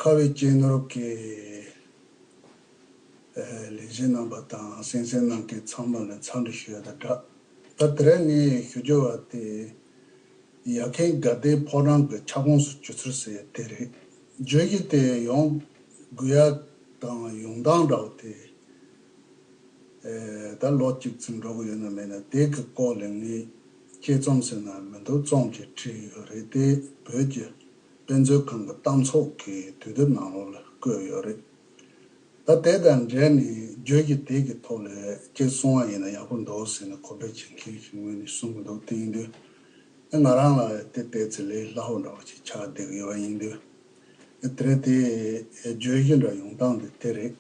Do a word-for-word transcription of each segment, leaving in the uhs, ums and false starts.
ཁ་བའི་གཅེས་ནོར་གྱི་ལས་བྱེད་རྣམ་པ་དང་གསན་གཟིགས་གནང་མཁན་ཚང་མ་ལ་འཚམས་འདྲི་ཞུ་ཡ་དང་སྦྲགས། ད་དེ་རིང་ངས་ཞུ་རྒྱུ་བ་དེ་ཡར་ཁེན་དགའ་ལྡན་ཕོ་བྲང་གི་ཁྱབ་ཁོངས་སུ་གྱུར་ཚུལ་ཟེར་ཡ་དེ་རེད། བརྗོད་གཞི་དེ་ཡོང་དགོས་ཡ་དང་ཡོང་སྟངས་འདྲ་བོ་དེ། ད་ལོ་གཅིག་ཙམ་འགྲོ་གི་ཡོད་ན་མེད་ན་དེ་གི་སྐོར་ལ་ངས་དཔྱད་རྩོམ་ཟེར་ན་མི་འདུག་རྩོམ་ཅིག་བྲིས་ཡོད་རེད། དེ་བོད་ཀྱི་དཔེ་མཛོད་ཁང་གི་གཏམ་ཚོགས་ཀྱི་དུས་དེབ་ནང་ལོགས་ལ་བཀོད་ཡོད་རེད། ད་དེ་དང་འབྲེལ་ནས་བརྗོད་གཞི་དེ་གི་ཐོག་ལ་ཅིག་གསུང་བ་ཡིན་ན་ཡག་པོ་འདུག་ཟེར་ནས་གོ་སྒྲིག་བྱེད་མཁན་ཞིག་ངོས་ནས་གསུང་གི་འདུག་དེ་ཡིན་དུས་ང་རང་ལ་དེ་ཏོག་ཙམ་ལས་སླ་པོ་འདྲ་བ་ཞིག་ཆགས་བསྡད་ཀྱི་ཡོད་པ་ཡིན་དུས། དེ་རེད། དེ་བརྗོད་གཞི་འདྲ་ཡོང་སྟངས་དེ་དེ་རེད།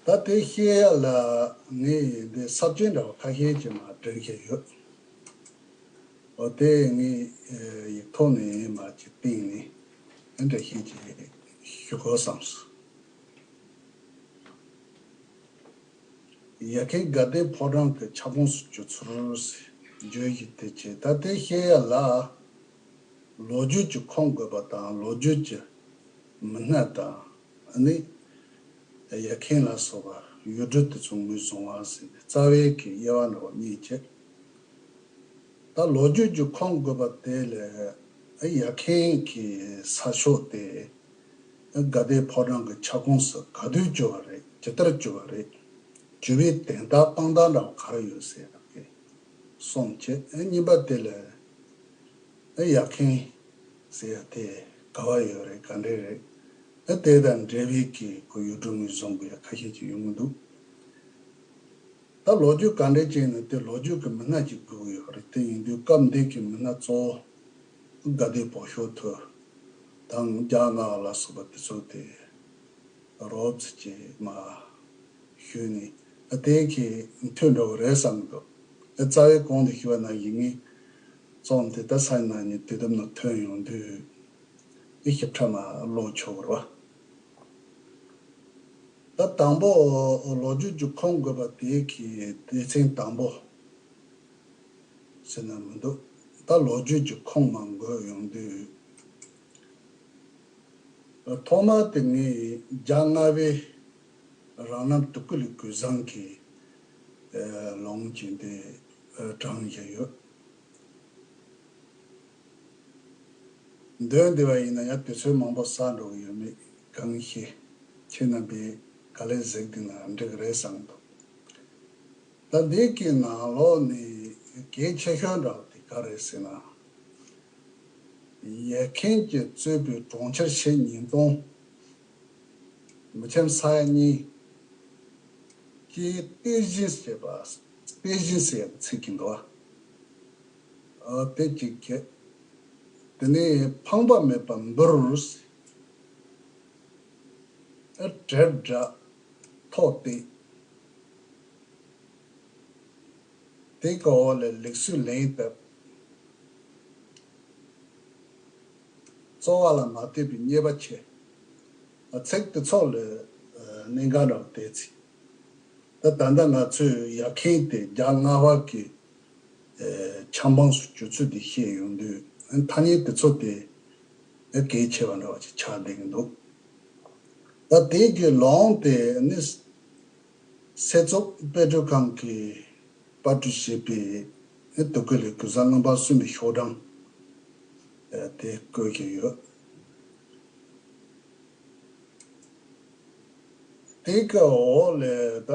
ད་དེ་བཤད་ཡ་ལ་ངས་འདི་ས་བཅད་འདྲ་བ་ཁ་ཤས་ཅིག་མར་འབྲི་བཞིན་ཡོད། འོ་དེ་ངས་ཡིག་ཐོག་ནས་མར་ཅིག་བཏིང་ནས་འདྲ་བཤད་ཅིག་ཞུ་དགོས་བསམས་སོང་། ཡར་ཁེན་དགའ་ལྡན་ཕོ་བྲང་གི་ཁྱབ་ཁོངས་སུ་གྱུར་ཚུལ། བརྗོད་གཞི་དེ་བྱས། ད་དེ་བཤད་ཡ་ལ་ལོ་རྒྱུས་ཀྱི་ཁུངས་དགོས་པ་དང་ལོ་རྒྱུས་ཀྱི་མི་སྣ་དང་ཨ་ནི་ཡར་ཁེན་ལ་སོགས་པ་ཡུལ་གྲུ་དེ་ཚོ་ངོས་བཟུང་བ་ཟེར་ནས་རྩ་བའི་གི་དབྱེ་བ་འདྲ་བ་གཉིས་བྱས། ད་ལོ་རྒྱུས་ཀྱི་ཁུངས་དགོས་པ་དེ་ལ་ཡར་ཁེན་གྱི་ས་ཕྱོགས་དེ་དགའ་ལྡན་ཕོ་བྲང་གི་ཁྱབ་ཁོངས་སུ་ག་དུས་གྱུར་པ་རེད། ཇི་ལྟར་གྱུར་པ་རེད། གྱུར་པའི་དོན་དག་དཔང་རྟགས་འདྲ་བ་ག་རེ་ཡོད་ཟེར་ཡག་གི་གསུམ་བྱས། གཉིས་པ་དེ་ལ་ཡར་ཁེན་ཟེར་ཡ་དེ་ག་པར་ཡོད་རེད། ག་འདྲས་རེད། དེ་དང་འབྲེལ་བའི་གི་ཁོ་ཡུལ་གྲུ་ངོས་བཟུང་དགོས་ཡ་ཁ་ཤས་ཅིག་ཡོང་གི་འདུག་ད་ལོ་རྒྱུས་ག་འདྲས་ཅིག་ཡིན་ན་དེ་ལོ་རྒྱུས་ཀྱི་མི་སྣ་ཅིག་དགོས་ཀྱི་ཡོད་རེད། དེ་ཡིན་དུས་སྐབས་འདི་གི་མི་སྣ་གཙོ་བོ་དགའ་ལྡན་བོད་ཤོག་ཐོ་དང་རྒྱ་ལྔ་པ་ལ་སོགས་པ་དེ་ཚོ་དེ་རོབ་ཙམ་ཅིག་མར་ཞུས་ནས་དེ་གི་མཐུན་འགྲོ་གི་རེད་བསམ་གི་འདུག་རྩ་བའི་གོང་དུ་ཞུས་པ་ནང་བཞིན་ངས་རྩོམ་དེ་ད་སང་ཉིན་དུས་དེབ་ནང་ཐོན་ཡོང་དུས་ཞིབ་ཕྲ་མར་ཀློག་ཆོག་གི་རེད་བ། ད་དང་པོ་ལོ་རྒྱུས་ཀྱི་ཁུངས་དགོས་པ་དེ་གི་སྡེ་ཚན་དང་པོ་ཟེར་ན་མི་འདུག་ད་ལོ་རྒྱུས་ཀྱི་ཁུངས་མར་འགོད་ཡོང་དུས། ཐོག་མར་དེ་ངས་རྒྱ་ལྔ་པའི་རང་རྣམ་དུ་ཀུ་ལི་གོས་བཟང་གི་ལུང་བྱིན་ཏེ་དྲངས་བཞག་ཡོད། འདོན་བདེ་བ་ཡིན་ན་ཡང་དུས་ཚོད་མང་པོ་ཟ་འགྲོ་གི་ཡོད་མེད་གང་ཤེས། ཁྱེད་རྣམ་པས་ག་ལེར་གཟིགས་བསྡད་ན་འགྲིག་གི་རེད་བསམ་འདུག་ད་འདི་གི་ནང་ལོགས་ནས་གལ་ཆེ་ཤོས་འདྲ་བ་དེ་ག་རེད་ཟེར་ན། ཡར་ཁེན་གྱིས་གཙོས་པའི་གྲོང་ཁྱེར་ཆེ་ཉིས་སྟོང་། མི་ཁྱབ་ས་ཡ་གཉིས། ཀྱི་གཏེར་གཞི་ཞེས་པ། གཏེར་གཞི་ཟེར་ཡག་ཚིག་གི་འདུག་ཨ། དེ་གཅིག་བྱས། དེ་ནས་ཕངས་པ་མེད་པར་འབུལ། ཨ། བྲེལ་དྲགས་ཐོག་བཏེགས། དེ་གི་འོག་ལ་ལུགས་སྲོལ་ལེན་བཏབ། རྩོལ་བ་ལ་མ་ལྟོས་པའི་རྙེད་པ་ཆེ། ཚིག་དེ་ཚོ་ལ་གནད་འགག་འདྲ་བོ་དེ་ཚིག་ད་ད་ལྟ་ང་ཚོས་ཡར་ཁེན་དེ་རྒྱ་སྔ་བ་གི་ཆབ་འབངས་སུ་གྱུར་ཚུལ་དེ་བཤད་ཡོང་དུས་ཐ་སྙད་དེ་ཚོ་དེ་གལ་ཆེ་བ་འདྲ་བ་ཞིག་ཆགས་བསྡད་ཀྱི་འདུག་ད་དེ་གི་ལུང་དེ་ནི། སྲིད་ཚོགས་དཔེ་སྐྲུན་ཁང་གིས་པར་སྐྲུན་བྱས་པའི་དུ་ཀུ་ལི་གོས་བཟང་མངའ་འབངས་གསུམ་པའི་ཤོག་གྲངས་དེ་བཀོད་ཀྱི་ཡོད། དེ་གི་འོག་ལ་ད་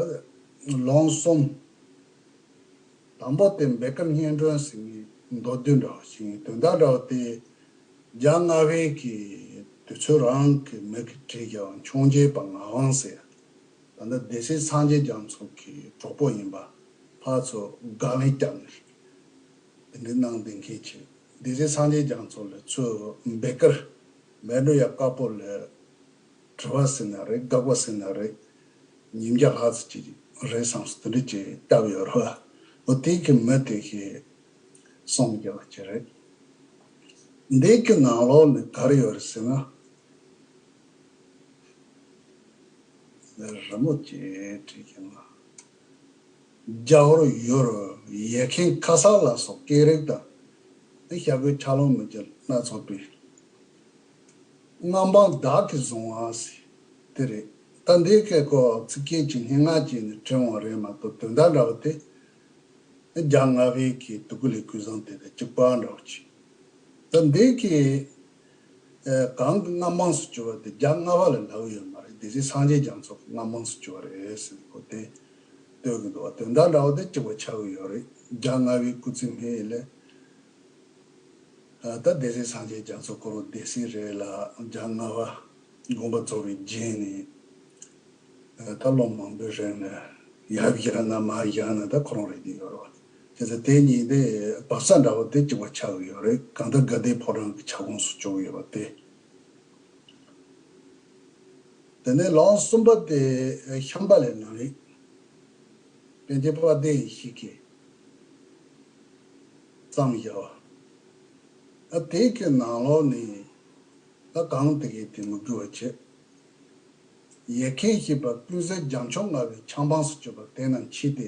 ལུང་གསུམ། དང་པོ་དེ་འབེ་ཀར་སྙན་སྒྲོན་ཟེར་མཁན་མདོ་བསྡུས་འདྲ་བ་ཞིག་ཡིན། དོན་དག་འདྲ་བ་དེ་རྒྱ་སྔ་བའི་གི་དུས་ཚོད་རང་གི་མི་གིས་བྲིས་ཀྱང་འཕྱོངས་རྒྱས་པ་ངག་དབང་ཟེར། ད་ལྟ་སྡེ་སྲིད་སངས་རྒྱས་རྒྱ་མཚོ་གི་གྲོགས་པོ་ཡིན་པ་ཕར་ཚུར་དགག་ལན་བརྒྱབ་ནས་དེ་འདྲའི་གནང་བསྡད་མཁན་ཅིག་སྡེ་སྲིད་སངས་རྒྱས་རྒྱ་མཚོ་ལ་ཚུར་འབེ་ཀར་མལ་གྲོ་ཡ་དཀར་པོ་ལ་དྲི་བ་ཟེར་ན་རེད། དགག་པ་ཟེར་ན་རེད། ཉིས་བརྒྱ་ལྷག་ཙམ་ཅིག་རེད་བསམ་སོང་། དེ་འདྲ་ཅིག་བཏབ་ཡོད་རེད་བ། འོ་དེ་གི་མི་དེ་གིས་གསུངས་བཞག་པ་ཅིག་རེད། འདི་གི་ནང་ལོགས་ནས་ག་རེ་ཡོད་རེད་ཟེར་ན། རི་མོ་ཅིག་བྲིས་ཀྱི་ན། རྒྱ་ཧོར་ཡུལ་ཡར་ཁེན་ཁ་སར་ལ་སོགས་སྐད་རིགས་དང་། ཤ་རྒོད་ཆ་ལུང་མི་སྐྱ་སྣ་ཚོགས་པའི་ མངའ་འབངས་བདག་གིས་བཟུང་བ་ཟེར་དེ་རེད། ད་འདི་སྐད་ཁོ་ཚིག་སྐད་ཀྱི་སྙན་ངག་ཅིག་ནས་དྲན་བ་རེད་མ་གཏོགས་དོན་དག་འདྲ་བ་དེ་རྒྱ་མངའ་བའི་གི་དུ་ཀུ་ལི་ཀུན་བཟང་དེ་དང་གཅིག་པ་འདྲ་བ་ཅིག་ད་འདི་གི་ཨེ་གང་གི་མངའ་འབངས་སུ་གྱུར་པ་དེ་རྒྱ་མངའ་བ་ལ་ལབ་ཡོད་མ་རེད། སྡེ་སྲིད་སངས་རྒྱས་རྒྱ་མཚོ་གི་མངའ་འབངས་སུ་གྱུར་པ་རེད་ཟེར་ནས་ཁོ་དེ་ལྟོས་ཀྱི་འདུག་བ། དོན་དག་འདྲ་བ་དེ་གཅིག་པ་ཆགས་ཀྱི་ཡོད་རེད། རྒྱ་མངའ་བའི་སྐུ་ཚེ་སྨད་ལས། ད་སྡེ་སྲིད་སངས་རྒྱས་རྒྱ་མཚོ་ཁོ་རང་སྡེ་སྲིད་རེད་ལ། རྒྱ་མངའ་བ་དགོངས་པ་རྫོགས་པའི་རྗེས་ནས་ད་ལོ་མང་པོའི་རིང་ནས་ཡར་བཞག་ན་མར་བཞག་ན་ད་ཁོ་རང་རེད་དེ་ཡོད་རེད་བ། བྱས་ཙང་དེ་གཉིས་དེ་བབས་ས་འདྲ་བོ་དེ་གཅིག་པ་ཆགས་ཀྱི་ཡོད་རེད། གང་ལྟར་དགའ་ལྡན་ཕོ་བྲང་གི་ཁྱབ་ཁོངས་སུ་བཅུག་ཡོད་པ་དེ། དེ་ནས་ལམ་གསུམ་པ་དེ་ཤམྦྷ་ལའི་ལམ་རིམ། པཎ་ཆེན་དཔལ་ལྡན་ཡེ་ཤེས་ཀྱིས་བརྩམས་བཞག་པ། ཨ་དེ་གི་ནང་ལོགས་ནས་ད་གང་དེ་གའི་དེ་མི་དགོས་པ་བྱས། ཡ་མཁན་ཞེས་པ་ཀུན་གསལ་རྒྱ་མཚོ་མངའ་བའི་ཆབ་འབངས་སུ་གྱུར་པ་དེ་རྣམས་ཕྱིས་ཏེ།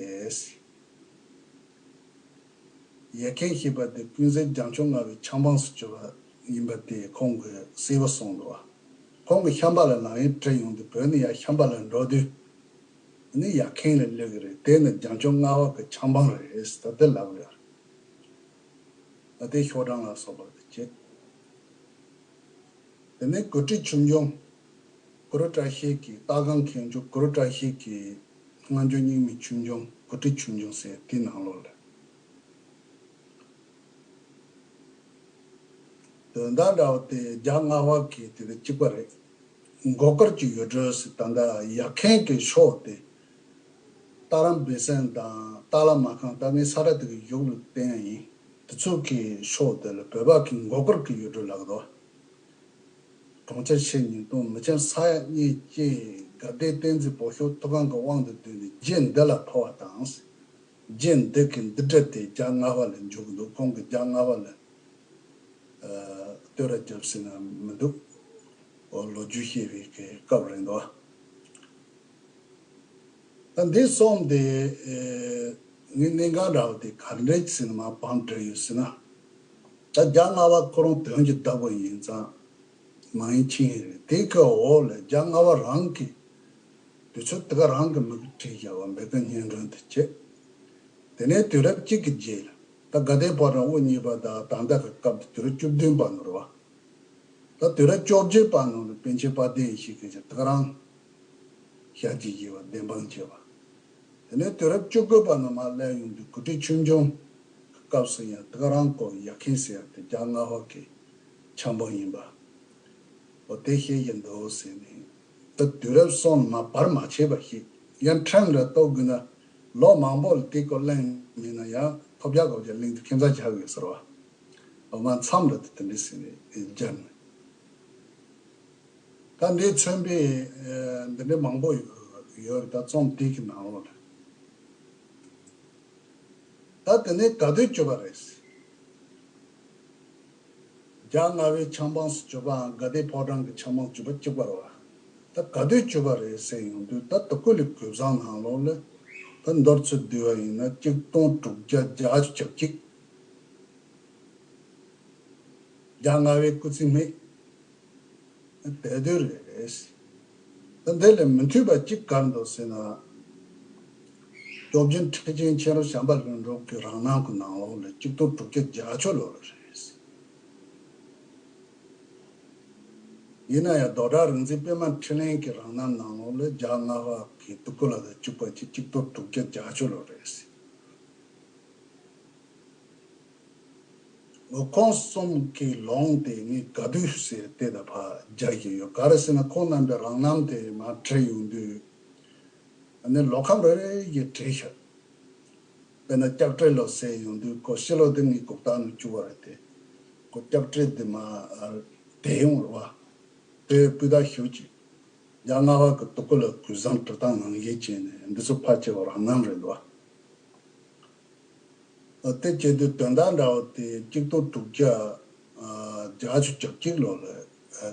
ཡ་མཁན་ཞེས་པ་དེ་ཀུན་གསལ་རྒྱ་མཚོ་མངའ་བའི་ཆབ་འབངས་སུ་གྱུར་པ་ཡིན་པ་དེ་ཁོང་གིས་གསལ་པོ་གསུངས་འདུག་བ། ཁོང་གིས་ཤམྦྷ་ལའི་ལམ་རིམ་བྲིས་ཡོང་དུས་བོད་ནས་ཡར་ཤམྦྷ་ལ་འགྲོ་དུས། ནི་ཡ་མཁན་ལ་སླེབས་ཀྱི་རེད། དེ་ནི་རྒྱ་མཚོ་མངའ་བ་གི་ཆབ་འབངས་རེད་ཟེར་ད་དེ་ལབ་ཡོད་རེད། ད་དེ་ཤོག་གྲངས་ལ་སོགས་པ་དེ་བྱས། དེ་ནས་གོ་སྒྲིག་ཆོས་འབྱུང་། གུ་རུ་བཀྲ་ཤིས་ཀྱི་སྟག་སྒང་མཁན་མཆོག་གུ་རུ་བཀྲ་ཤིས་ཀྱི་སྔ་འགྱུར་རྙིང་མའི་ཆོས་འབྱུང་གོ་སྒྲིག་ཆོས་འབྱུང་ཟེར་དེའི་ནང་ལོགས་ལ། དོན་དག་འདྲ་བ་དེ་རྒྱ་མངའ་བ་གི་དེ་དང་གཅིག་པ་རེད། མགོ་དཀར་གྱི་ཡུལ་གྲུ་ཟེར་ད་ལྟ་ཡ་མཁན་གྱི་ཕྱོགས་དེ། རྟ་རམ་བེ་སེང་དང་ཏ་ལ་མ་ཁང་ད་ནི་ས་ར་དེ་གི་ཡུལ་ལ་བསྟན་ཡིན། དེ་ཚོ་གི་ཕྱོགས་དེ་ལ་བོད་པ་གི་མགོ་དཀར་གྱི་ཡུལ་གྲུ་ལབ་དོ། གྲོང་ཁྱེར་ཆེ་ཉིས་སྟོང་མི་ཆེན་ས་ཡ་གཉིས་བཅས་དགའ་ལྡན་བསྟན་འཛིན་བོད་ཤོག་ཐོག་ཁང་གི་དབང་དུ་བསྡུས་ནས་རྗེ་འདི་ལ་ཕུལ་བ་དང་། རྗེ་འདི་གི་འདི་འདྲ་དེ་རྒྱ་མངའ་བ་ལ་འཇུག་གི་འདུག་ཁོང་གི་རྒྱ་མངའ་བ་ལ་ཨ་བསྟོད་ར་རྒྱབ་ཟེར་ན་མི་འདུག་འོ་ལོ་རྒྱུས་བཤད་པའི་གི་སྐབས་རེད་འདུག་ད་འདི་གསུམ་དེ་ཨེ་ངའི་གནད་འགག་འདྲ་བ་དེ་ག་འདྲ་ཟེར་ན་མར་བང་བསྒྲིགས་ཡོད་ཟེར་ན། ད་རྒྱ་མངའ་བ་ཁོ་རང་དོན་གྱི་བདག་པོ་ཡིན་ཙང་མ་ཡིན་ཕྱིན་རེད། དེ་གི་འོག་ལ་རྒྱ་མངའ་བ་རང་གི་དུས་ཚོད་དེ་ག་རང་གི་མི་གི་བྲིས་བཞག་པ་འབད་གི་སྙན་སྒྲོན་དེ་བྱས། དེ་ནས་དུས་རབས་གཅིག་གི་རྗེས་ལ་ད་དགའ་ལྡན་ཕོ་བྲང་དབུ་བརྙེས་པ་དང་ད་ལྟ་གི་སྐབས་དེ་དུས་རབས་བཅུ་བདུན་པ་ནོར་བ། ད་དུས་རབས་བཅོ་བརྒྱད་པ་ནང་ལ་པཎ་ཆེན་དཔལ་ལྡན་ཡེ་ཤེས་ཀྱིས་ད་ག་རང་ཞལ་གྱིས་བཞེས་པ་བདེན་དཔང་བྱས་པ། དེ་ནས་དུས་རབས་བཅུ་དགུ་པ་ནང་མར་སླེབས་ཡོང་དུས་གོ་སྒྲིག་ཆོས་འབྱུང་གི་སྐབས་སུ་ཡང་ད་ག་རང་ཁོ་ཡ་མཁན་ཟེར་ཡ་དེ་རྒྱ་མངའ་བ་གི་ཆབ་འབངས་ཡིན་པ། འོ་དེ་བཤད་བཞིན་འདུག་ཟེར་ནས་ད་དུས་རབས་གསུམ་མ་བར་མ་ཆད་པ་ཞིག་ཡང་ཁྲིམས་ར་གཏོགས་དགོས་ན་ལོ་མང་པོ་ལ་དེ་སྐོར་གླེང་མིན་ན་ཡང་ཐོབ་རྒྱག་གོ་རྒྱ་གླེང་དུས་ཁྱིམ་ཚང་ཆགས་དགོས་ཟེར་བ། འོ་མ་མཚམས་ར་དེ་དེ་འདྲ་ཟེར་ནས་སྦྱར་ནས། ད་འདི་མཚོན་པའི་ཨ་འདི་འདྲ་མང་པོ་ཡོད་རེད། ད་རྩོམ་དེ་གི་ནང་ལོགས་ལ། ད་དེ་ནས་ག་དུས་གྱུར་པ་རེད། རྒྱ་མངའ་བའི་ཆབ་འབངས་སུ་གྱུར་པའམ་དགའ་ལྡན་ཕོ་བྲང་གི་ཆབ་འབངས་གྱུར་པ་གཅིག་པ་རེད་བ། ད་ག་དུས་གྱུར་པ་རེད་ཟེར་ཡོང་དུས་ད་དུ་ཀུ་ལི་གུས་བཟང་ནང་ལོགས་ལ་ད་མདོར་ཚུར་བསྡུས་པ་ཡིན་ན་གཅིག་སྟོང་དྲུག་བརྒྱ་བརྒྱད་ཅུ་གྱ་གཅིག་རྒྱ་མངའ་བའི་སྐུ་ཚེ་སྨད། དེ་དུས་རེད། ད་འདི་ལས་མི་མཐུན་པ་གཅིག་ག་རེ་འདུག་ཟེར་ན། སྐྱོབ་རྗེ་ཁྲི་ཆེན་མཁྱེན་རབ་བྱམས་པ་ལྷུན་གྲུབ་ཀྱི་རང་རྣམ་གྱི་ནང་ལོགས་ལ་གཅིག་སྟོང་དྲུག་བརྒྱ་བརྒྱད་ཅུ་ལོ་ལ་རེད། ཡིན་ན་ཡང་རྡོ་བྲག་རིག་འཛིན་པད་མ་འཕྲིན་ལས་ཀྱི་རང་རྣམ་ནང་ལོགས་ལ་རྒྱ་མངའ་བ་གི་དུ་ཀུ་ལ་དང་གཅིག་པ་གཅིག་གཅིག་སྟོང་དྲུག་བརྒྱ་བརྒྱད་ཅུ་ལོ་རེད། ཁོང་གསུམ་གྱི་ལུང་དེ་ངས་ག་དུས་ཟེར་དེ་ད་ཕར་རྒྱག་གི་ཡོད། ག་རེ་ཟེར་ན་ཁོང་རྣམ་པའི་རང་རྣམ་དེ་མར་བྲིས་ཡོང་དུས། ཨ་ནི་ལོ་ཁམས་རེ་རེ་བཞིན་བྲིས་ཤག་དཔེར་ན་སྐྱབས་བྲལ་ལོ་ཟེར་ཡོང་དུས་ཁོ་ཕྱི་ལོ་དེ་ངའི་གོ་སྟངས་ནང་བཅུག་པ་རེད་དེ། ཁོ་སྐྱབས་བྲལ་དེ་མར་དེ་ཡོང་རེད་བ། དེ་སྤུས་དག་ཞེ་ཅིག་རྒྱ་མངའ་བ་གི་དུ་ཀུ་ལ་གུས་བཟང་བྲིས་སྟངས་ནང་བཞིན་བྱས་ནས་འདི་ཚོ་ཕར་བྱས་པ་རང་རྣམ་རེད་འདུག་བ། དེ་བྱེད་དུས་དོན་དག་འདྲ་བོ་དེ་གཅིག་སྟོང་དྲུག་བརྒྱ་བརྒྱད་ཅུ་གྱ་གཅིག་ལོ་ལ་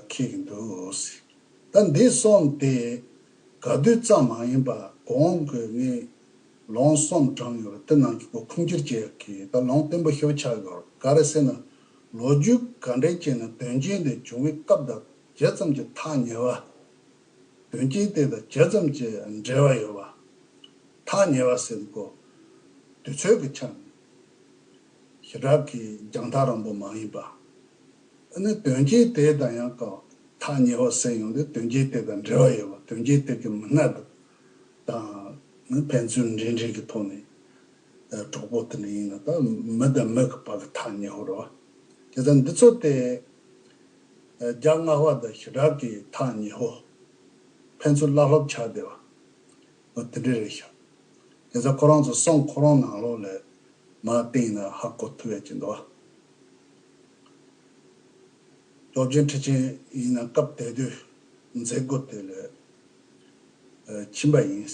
འཁེལ་གྱི་འདུག་ད་འདི་གསུམ་དེ་ག་དུས་ཙམ་མ་ཡིན་པ་གོང་གི་ངས་ལུང་གསུམ་དྲངས་ཡོད་རེད། དེ་ནང་གི་གོ་ཁུངས་སྐྱེལ་བྱེད་ཀྱི་ད་ལུང་བརྟན་པོ་ཞེ་པོ་ཆགས་ཡོད་རེད། ག་རེ་ཟེར་ན་ལོ་རྒྱུས་ག་འདྲས་བྱས་ན་དོན་རྐྱེན་དེ་བྱུང་བའི་སྐབས་དང་ ཇི་ཙམ་གྱི་ཐག་ཉེ་བ། དོན་རྐྱེན་དེ་དང་ཇི་ཙམ་གྱི་འབྲེལ་བ་ཡོད་པ། ཐག་ཉེ་བ་ཟེར་གོ། དུས་ཚོད་ཀྱི་ཆ་ནས་ཞེ་དྲག་གི་རྒྱང་ཐག་རིང་པོ་མ་ཡིན་པ། ཨ་ནི་དོན་རྐྱེན་དེ་དང་ཡང་གང་ཐག་ཉེ་བ་ཟེར་ཡོང་དུས་དོན་རྐྱེན་དེ་དང་འབྲེལ་བ་ཡོད་པ། དོན་རྐྱེན་དེ་གི་མི་སྣ་དང་དང་ནི་ཕན་ཚུན་འབྲེལ་འདྲིས་ཀྱི་ཐོག་ནས་གྲོགས་པོ་དེ་འདྲ་ཡིན་ན། ད་མི་དང་མི་གི་བར་གྱི་ཐག་ཉེ་བོ་རེད་བ། དེ་ལྟར་འདི་ཚོ་དེ་རྒྱ་སྔ་བ་དང་ཞེ་དྲག་གི་ཐག་ཉེ་བོ། ཕན་ཚུན་བླ་སློབ་ཆགས་བསྡད་པ། འོ་དེ་འདྲ་རེད་ཤག་དེ་ཚོ་ཁོ་རང་ཚོ་གསུང་ཁོ་རང་ནང་ལོགས་ལ་མར་བལྟས་ན་ཧ་གོ་ཐུབ་ཡ་ཅིག་འདུག་བ། སྐྱོབ་ཆེན་ཁྲི་ཆེན་ཡིན་ན་སྐབས་དེ་དུས་མཛད་སྒོ་དེ་ལ་ཕྱིན་པ་ཡིན།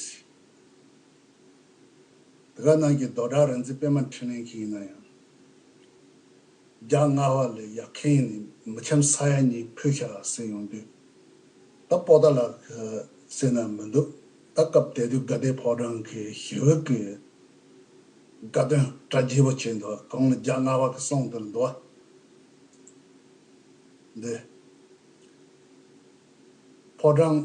དེ་ག་ནང་གི་རྡོ་བྲག་རིག་འཛིན་པད་མ་འཕྲིན་ལས་ཀྱི་ཡིན་ན་ཡང་། རྒྱ་སྔ་བ་ལས་ཡར་འཁྱེར་ནས་མི་ཁྱམས་ས་ཡ་གཉིས་ཕུལ་ཤག་ཟེར་ཡོང་དུས། ད་པོ་ཏཱ་ལ་ཟེར་ན་མི་འདུག་ད་སྐབས་དེ་དུས་དགའ་ལྡན་ཕོ་བྲང་གི་ཞི་བའི་གི་བཀའ་དོན་གྲ་རྒྱས་པོ་བྱས་འདུག་གོང་ལ་རྒྱ་སྔ་བ་གི་གསུང་དེར་འདུག་བ། འདི། ཕོ་བྲང་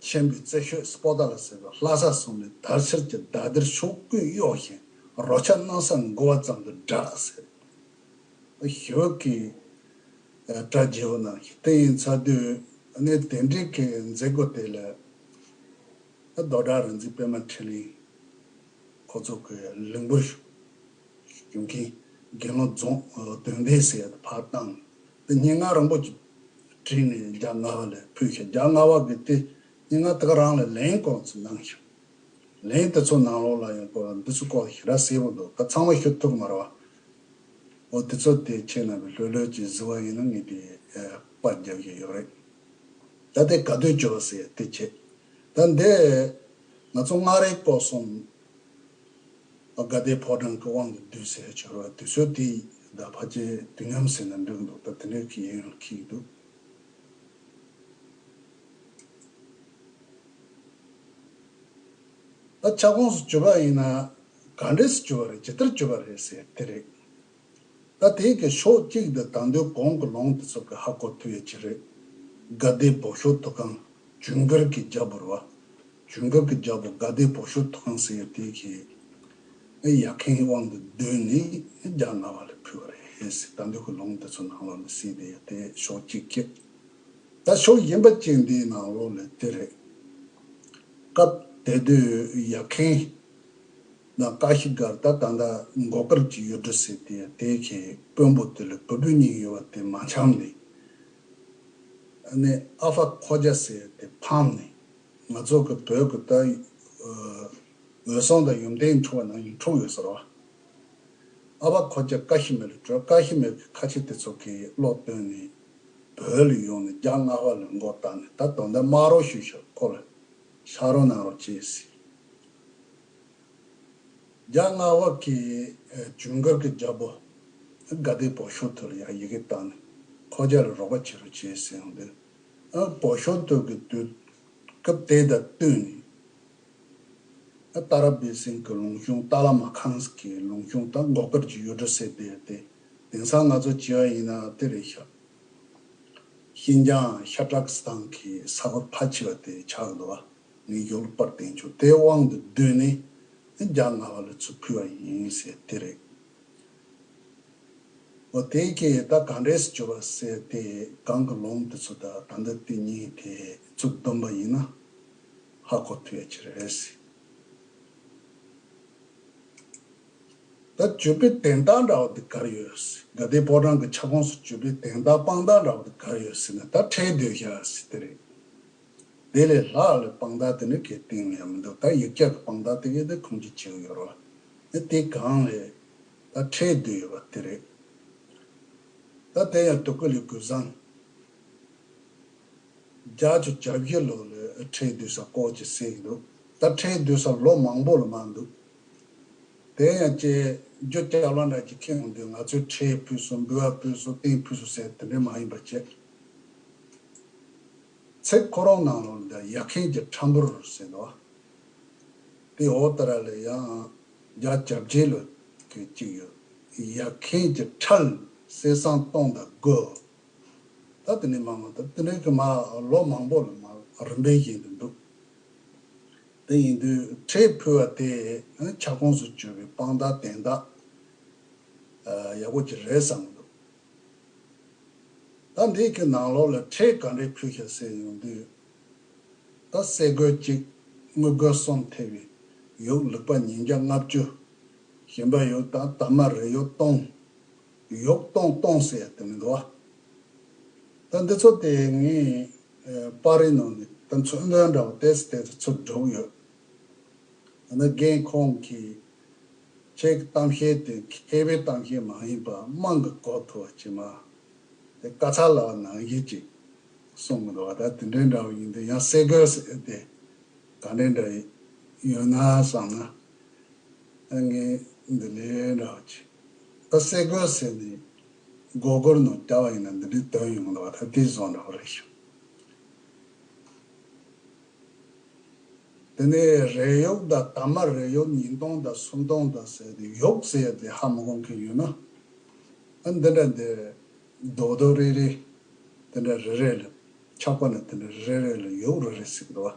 ཆེན་པོའི་རྩེ་ཤོད་པོ་ཏཱ་ལ་ཟེར་བ་ལྷ་ས་སོང་ནས་དར་ཕྱར་གྱི་མདའ་དར་ཕྱོགས་ཀུན་གཡོགས་ཤིང་རོ་ཁྱ་སྣང་ས་འགོ་བ་ཙམ་དུ་བསྒྲགས་ཟེར། ཞི་བའི་གི་གྲ་རྒྱས་པོ་གནང་ཞིང་། དེ་ཡིན་ཚར་དུས་ཨ་ནི་དེ་འདྲའི་གི་མཛད་སྒོ་དེ་ལ་རྡོ་བྲག་རིག་འཛིན་པད་མ་འཕྲིན་ལས་ཁོ་ཚོ་གི་ལུང་པར་ཞུགས་མཁན་དགེ་སློང་རྫོང་དོན་ལྡན་ཟེར་ཡ་དེ་ཕར་བཏང་། དེ་སྙན་ངག་རིང་པོ་ཅིག་བྲིས་ནས་རྒྱ་སྔ་བ་ལ་ཕུལ་ཤག་རྒྱ་སྔ་བ་གི་དེ་སྙན་ངག་དེ་ག་རང་ལ་ལན་སྐོར་ཙམ་གནང་ཤག་ལན་དེ་ཚོ་ནང་ལོགས་ལ་ཡང་སྐོར་འདི་ཚོ་སྐོར་ཞེ་དྲག་གསལ་པོ་འདུག་ད་ཚང་མ་ཤོད་ཐུབ་མ་རེད་བ། འོ་དེ་ཚོ་དེ་ཁྱེད་རྣམ་པས་ལྷོད་ལྷོད་ཀྱིས་གཟིགས་པ་ཡིན་ན་ངས་དེ་པར་རྒྱབ་ཀྱི་ཡོད་རེད། ད་དེ་ག་དུས་བྱོས་ཟེར་དེ་བྱེད། ད་འདི་ང་ཚོ་མངའ་རིས་སྐོར་གསུམ་དགའ་ལྡན་ཕོ་བྲང་གི་དབང་དུ་བསྡུས་ཟེར་བྱོས་རོགས། དུས་ཚོད་དེ་ད་ཕལ་ཆེར་དུས་མཉམ་ཟེར་ན་འགྲིག་འདུག་ད་དེ་འདྲའི་གི་ཡིན་ཡང་འཁྱེར་གྱི་འདུག་ད་ཁྱབ་ཁོངས་སུ་གྱུར་པ་ཡིན་ན་ག་འདྲས་སུ་གྱུར་པ་རེད། ཇི་ལྟར་གྱུར་པ་རེད་ཟེར་དེ་རེད། ད་དེ་གི་ཕྱོགས་གཅིག་ཏུ་ད་དུང་གོང་གི་ལུང་དེ་ཚོ་གི་ཧ་གོ་ཐུབ་ཡ་ཅིག་རེད། དགའ་ལྡན་བོད་ཤོག་ཐུགས་ཁང་ཇུན་གར་གྱི་རྒྱལ་པོ་རེད་བ། ཇུན་གར་གྱི་རྒྱལ་པོ་དགའ་ལྡན་བོད་ཤོག་ཐུགས་ཁང་ཟེར་ཡ་དེ་གི་ཡར་འཁྱེར་དབང་དུ་བསྡུས་ནས་རྒྱ་སྔ་བ་ལ་ཕུལ་བ་རེད་ཟེར། ད་དུང་གི་ལུང་དེ་ཚོ་ནང་ལོགས་ནས་གསལ་བསྡད་ཡ་དེ་ཕྱོགས་གཅིག་གི། ད་ཕྱོགས་གཞན་པ་གཅིག་འདིའི་ནང་ལོགས་ལ་དེ་རེད། སྐབས་དེ་དུས་ཡར་འཁྱེར་ན་ཀ་ཤི་སྒར་ད་ད་ལྟ་མགོ་དཀར་གྱི་ཡུལ་གྲུ་ཟེར་དེ་དེ་གི་དཔོན་པོ་དེ་ལ་བུ་བུ་གཉིས་ཡོད་པ་དེ་མ་འཆམ་ནས། ཨ་ནི་ཨ་ཕ་ཁོ་རྒྱ་ཟེར་དེ་ཕམ་ནས། ང་ཚོ་གི་བོད་ཀྱི་ད་འོད་སྲུང་དང་ཡོན་ཏན་འཁྲུག་པ་ནང་བཞིན་འཁྲུག་ཡོད་ཟེར་བ། ཨ་ཕ་ཁོ་རྒྱ་ཀ་ཤི་མེར་ལ་བྲོས། ཀ་ཤི་མེར་གྱི་ཁ་ཆེ་དེ་ཚོ་གིས་བློ་བཏོན་ནས་བོད་ལ་ཡོང་ནས་རྒྱ་སྔ་བ་ལ་མགོ་བཏགས་ནས། ད་དོན་དག་མ་རོགས་ཞུས་ཤག་ཁོ་ལ་ཕྱག་རོགས་གནང་རོགས་བྱས་ཟེར། རྒྱ་སྔ་བ་གིས་ཇུན་གར་གྱི་རྒྱལ་པོ་དགའ་ལྡན་བོད་ཤོག་ཐུགས་ལ་ཡང་ཡི་གེ་བཏང་ནས་ཁོ་རྒྱ་ལ་རོགས་པ་བྱེད་རོགས་བྱས་ཟེར་ཡོང་དུས། ཨ་བོད་ཤོག་ཐུགས་ཀྱི་དུས་སྐབས་དེ་དང་བསྟུན་ནས། ཨ་ཏཱ་ར་བི་སིང་གི་ལུང་གཤོང་ཏཱ་ལ་མ་ཁང་གི་ལུང་གཤོང་དང་མགོ་དཀར་གྱི་ཡུལ་གྲུ་ཟེར་དེ་དེ། དེང་སང་ང་ཚོ་བྱས་པ་ཡིན་ན་དེ་རེད་ཤག་ཤིན་ཅང་ཤ་ཀྲག་སི་ཐང་གི་ས་ཁུལ་ཕལ་ཆེ་བ་དེ་ཆགས་འདུག་བ། ངས་ཡོལ་པར་བསྟན་ཆོག་དེ་དབང་དུ་བསྡུས་ནས་རྒྱ་སྔ་བ་ལ་ཚུར་ཕུལ་བ་ཡིན་ཟེར་དེ་རེད། འོ་དེ་གས་ད་ག་འདྲས་སུ་གྱུར་པ་ཟེར་དེ་གང་གི་ལུང་དེ་ཚོ་ད་ད་འདི་དེ་གཉིས་དེ་ཚུར་བསྡོམས་པ་ཡིན་ན་ཧ་གོ་ཐུབ་ཡ་ཅིག་རེད་ཟེར། ད་བརྗོད་པའི་དོན་དག་འདྲ་བ་འདི་ག་རེ་ཡོད་ཟེར། དགའ་ལྡན་ཕོ་བྲང་གི་ཁྱབ་ཁོངས་སུ་བརྗོད་པའི་དོན་དག་དཔང་རྟགས་འདྲ་བ་འདི་ག་རེ་ཡོད་ཟེར་ན། ད་ཁྲལ་བསྡུས་བཞག་ཟེར་དེ་རེད། དེ་ལས་ལྷག་ལ་དཔང་རྟགས་དེ་ནི་གལ་གཏན་ལ་ཡང་མི་འདུག་ད་ཡིག་ཆ་གི་དཔང་རྟགས་དེ་གས་དེ་ཁུངས་སྐྱེལ་བྱེད་ཀྱི་ཡོད་རེད་བ། ཨ་དེ་གང་ལས་ད་ཁྲལ་བསྡུས་ཡོད་པ་དེ་རེད། ད་དེ་ཡང་དུས་ཀུན་ལས་གུས་བཟང་བརྒྱད་ཅུ་གྱ་བཞི་ལོ་ལ་ཁྲལ་བསྡུས་ས་སྐོར་ཅིག་གསལ་གྱི་འདུག་ད་ཁྲལ་བསྡུས་ས་ལོ་མང་པོ་ལ་མ་འདུག་དེ་ཡང་ཅེ་རྒྱུ་སྐྱག་ལ་འདྲ་ཅིག་ཁེངས་འདུག་ང་ཚོས་ཁྲལ་ཕུལ་སོང་། འབུལ་བ་ཕུལ་སོང་། རྟེན་ཕུལ་སོང་ཟེར་དེ་འདྲ་མ་ཡིན་པ་བྱས། ཚིག་ཁོ་རང་ནང་ལོགས་ལ་ཡར་འཁྱེར་གྱི་ཁྲ་འབུར་ཟེར་འདུག་དེ་འོག་ལྟར་ལ་ཡང་བརྒྱ་ཆ་བརྒྱད་ལོ་གི་གཅིག་ཡོད། ཡར་འཁྱེར་གྱི་ཁྲལ་གསེར་སྲང་སྟོང་དང་དགུ། ད་དེ་ནས་མ་མ་ད་དེ་འདྲའི་གི་མ་ལོ་མང་པོ་ལ་མ་རིམ་པས་བཞིན་དུ་འདུག་དེ་ཡིན་དུས་ཁྲལ་ཕུལ་བ་དེ་ཁྱབ་ཁོངས་སུ་གྱུར་པའི་དཔང་རྟགས་དན་རྟགས་ཡག་པོ་ཅིག་རེད་བསམ་གི་འདུག་ད་འདི་གི་ནང་ལོགས་ལ་ཁྲལ་ག་འདྲས་ཕུལ་ཤག་ཟེར་ཡོང་དུས། ད་སེ་གོལ་གཅིག་དངུལ་སྒོར་གསུམ་ཐེབས་པའི་ཡུག་ལུག་པ་ཉིས་བརྒྱ་ལྔ་བཅུ། ཞིམ་པ་ཡུག་དང་དར་མ་རས་ཡུག་སྟོང་། ཡུག་སྟོང་སྟོང་ཟེར་ཡ་དེ་མི་འདུག་བ། ད་འདི་ཚོ་དེ་ངས་ཨ་པར་རིས་ནང་ནས་ད་མཚོན་དོན་འདྲ་བོ་ཏོག་ཙམ་ཏོག་ཙམ་ཚུར་སྒྲུག་ཡོད། ད་ནི་རྒན་ཁོང་གིས་ཁྱེད་ཀྱི་གཏམ་བཤད་དེ་མཁས་པའི་གཏམ་བཤད་མ་ཡིན་པ་དམངས་ཀྱི་གོ་ཐུབ་པ་ཅིག་མ། དེ་དཀའ་ཚེགས་ལ་ནང་བཞིན་ཅིག་གསུང་གི་འདུག་བ། ད་དེ་འདྲའི་འདྲ་བོ་ཡིན་དུས་ཡང་སེ་གོལ་ཟེར་དེ་ག་འདྲའི་འདྲ་ཡོད་ན་བསམ་ན། ཨ་ངས་འདི་ལས་འདྲ་བོ་ཅིག་ད་སེ་གོལ་ཟེར་ནས་སྒོར་སྒོར་ནང་བརྒྱབ་པ་ཡིན་ན་འདི་འདྲའི་དོན་ཡོང་གི་འདུག་བ། ད་དེ་བཟོ་འདྲ་བོ་རེད་ཤག་དེ་ནས་རས་ཡུག་དང་དར་མ་རས་ཡུག་ཉིས་སྟོང་དང་སུམ་སྟོང་དང་ཟེར་ཏེ་ཡུག་ཟེར་ཏེ་ཧ་མ་གོ་མཁན་ཡོད་ན། ཨ་འདི་འདྲ་འདི་རྡོག་རྡོག་རེ་རེ། དེ་འདྲ་རེ་རེ་ལ་ཆག་པ་ནི་དེ་འདྲ་རེ་རེ་ལ་ཡུག་རེ་རེ་ཟེར་གི་འདུག་བ།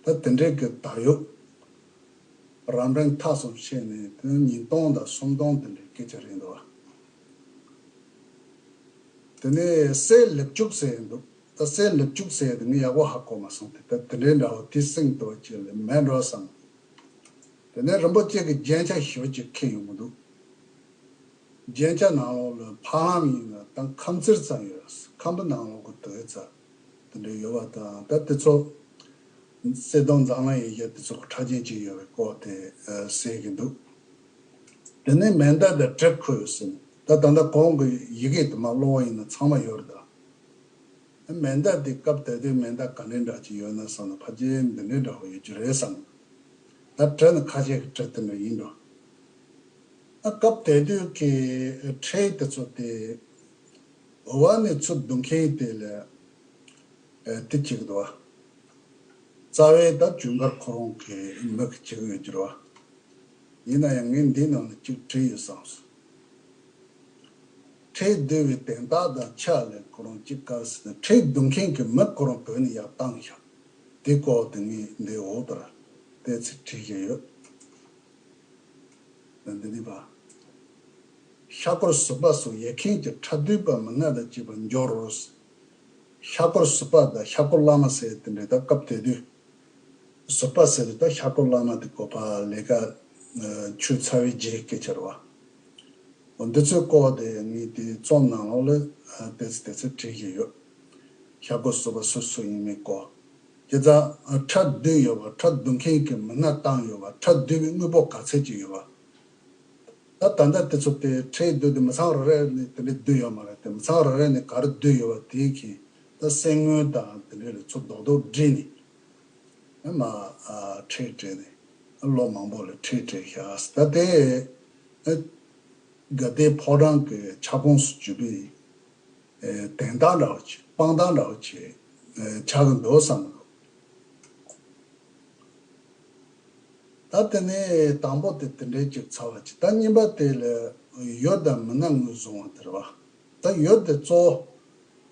ད་དེ་འདྲའི་གི་དར་ཡུག་རམ་རིམ་ཐག་གསུམ་ཕྱེ་ནས་དེ་ཉིས་སྟོང་དང་སུམ་སྟོང་དེ་འདྲའི་སྐད་ཆ་རེད་འདུག་བ། དེ་ནས་སེ་ལེབ་བཅུག་ཟེར་ཡ་འདུག་ད་སེ་ལེབ་བཅུག་ཟེར་ཡ་དེ་ངས་ཡག་པོ་ཧ་གོ་མ་སོང་། དེ་ད་དེ་འདྲའི་འདྲ་བོ་དེ་སེང་ཏོ་ཅིག་ལ་མེད་འགྲོ་བསམ། དེ་ནས་རིན་པོ་ཆེ་གི་རྒྱན་ཆ་ཞེ་པོ་ཅིག་ཁྱེར་ཡོང་གི་འདུག་རྒྱན་ཆ་ནང་ལོགས་ལ་ཕ་ལམ་ཡིན་ན་ད་ཁམ་ཚིར་ཙམ་ཡོད། ཁམ་བུ་ནང་ལོགས་གི་དོད་ཙམ་དེ་འདྲ་ཡོད་པ་དང་། ད་དེ་ཚོ་གསེར་སྡོང་འཛམ་གླིང་ཡི་གེ་དེ་ཚོ་གི་ཕྲ་རྒྱན་ཅིག་ཡོད་པའི་སྐོར་དེ་ཨ་ཟེར་གི་འདུག་དེ་ནས་མེ་མདའ་དང་གྲི་ཁུར་ཡོད་ཟེར། ད་ད་ལྟ་གོང་གི་ཡི་གེ་དེ་མར་ཀློག་པ་ཡིན་ན་ཚང་མ་ཡོད་རེད་ད། མེ་མདའ་དེ་སྐབས་དེ་དུས་མེ་མདའ་ག་འདྲའི་འདྲ་ཅིག་ཡོད་ན་བསམ་ན་ཕལ་ཆེར་འདི་འདྲའི་འདྲ་བོ་ཡོད་ཀྱི་རེད་བསམ། ད་གྲི་ནི་ཁ་ཤས་ཀྱི་གྲི་དེ་འདྲ་ཡིན་འགྲོ། ཨ་སྐབས་དེ་དུས་ཀྱི་ཁྲལ་དེ་ཚོ་དེ་འོ་བ་ནས་ཚུར་བསྡུ་མཁན་དེ་ལ་ཨ་དེ་བྱེད་ཀྱི་འདུག་བ། རྩ་བའི་ད་ཇུན་གར་ཁོ་རང་གི་མི་གི་བྱེད་ཀྱི་ཡོད་ཀྱི་རེད་བ། ཡིན་ན་ཡང་ངས་འདིའི་ནང་ལ་གཅིག་བྲིས་ཡོད་བསམ་སོང་། ཁྲལ་བསྡུ་བའི་དོན་དག་དང་ཕྱག་ལས་ཁོ་རང་གཅིག་དཀར་ཟེར་ན་ཁྲལ་བསྡུ་མཁན་གྱི་མི་ཁོ་རང་བོད་ནས་ཡར་བཏང་ཤག་དེ་སྐོར་དེ་ངས་འདི་འོག་ཏུ་ར་ཏོག་ཙམ་བྲིས་བཞག་ཡོད། ད་འདི་ནི་བ། ཤ་འཁོར་ཟུར་པ་སོགས་ཡར་འཁྱེར་གྱི་ཁྲལ་བསྡུ་བའི་མི་སྣ་དང་བཅས་པ་འབྱོར་རོ། ཤ་འཁོར་ཟུར་པ་དང་ཤ་འཁོར་བླ་མ་ཟེར་དེ་འདྲའི་ད་སྐབས་དེ་དུས། ཟུར་པ་ཟེར་དུས་ད་ཤ་འཁོར་བླ་མ་དེ་གོ་པ་ལས་ཀ་ཆུ་ཚ་བའི་རྗེས་སྐད་ཆ་རེད་བ། འོ་འདི་ཚོའི་སྐོར་དེ་ངས་དེའི་རྩོམ་ནང་ལོགས་ལ་ཏོག་ཙམ་ཏོག་ཙམ་བྲིས་བཞག་ཡོད། ཤ་འཁོར་ཟུར་པ་སུ་སུ་ཡིན་མིན་སྐོར། དེ་ཙང་ཁྲལ་བསྡུས་ཡོད་པ། ཁྲལ་བསྡུ་མཁན་གྱི་མི་སྣ་བཏང་ཡོད་པ། ཁྲལ་བསྡུས་པའི་དངོས་པོ་ག་ཚད་ཅིག་ཡོད་པ། ད་ད་ལྟ་དེ་ཚོ་དེ་ཁྲལ་བསྡུ་དེ་མི་ཚང་རེ་རེ་ནས་དེ་འདྲས་བསྡུས་ཡོད་མ་རེད་དེ། མི་ཚང་རེ་རེ་ནས་ག་རེ་བསྡུས་ཡོད་པ་དེའི་གི་ད་གསེར་དངུལ་དང་དེ་འདྲས་ལ་ཚུར་རྡོག་རྡོག་བསྒྲིལ་ནས་ཨ་མ་ཨ་ཁྲལ་སྤྲད་ནས་ལོ་མང་པོ་ལ་ཁྲལ་སྤྲད་ཤག་ད་དེ་ཨ་དགའ་ལྡན་ཕོ་བྲང་གི་ཁྱབ་ཁོངས་སུ་གྱུར་པའི་ཨེ་དན་རྟགས་འདྲ་བོ་ཅིག་དཔང་རྟགས་འདྲ་བོ་ཅིག་ཨེ་ཆགས་ཀྱི་འདུག་བསམ་གི་འདུག་ད་དེ་ནས་དང་པོ་དེ་དེ་འདྲའི་ཅིག་ཚར་བ་ཅིག་ད་གཉིས་པ་དེ་ལ་ཡུལ་དང་མི་སྣ་ངོས་བཟུང་བ་དེ་རེད་བ། ད་ཡུལ་དེ་གཙོ་བོ་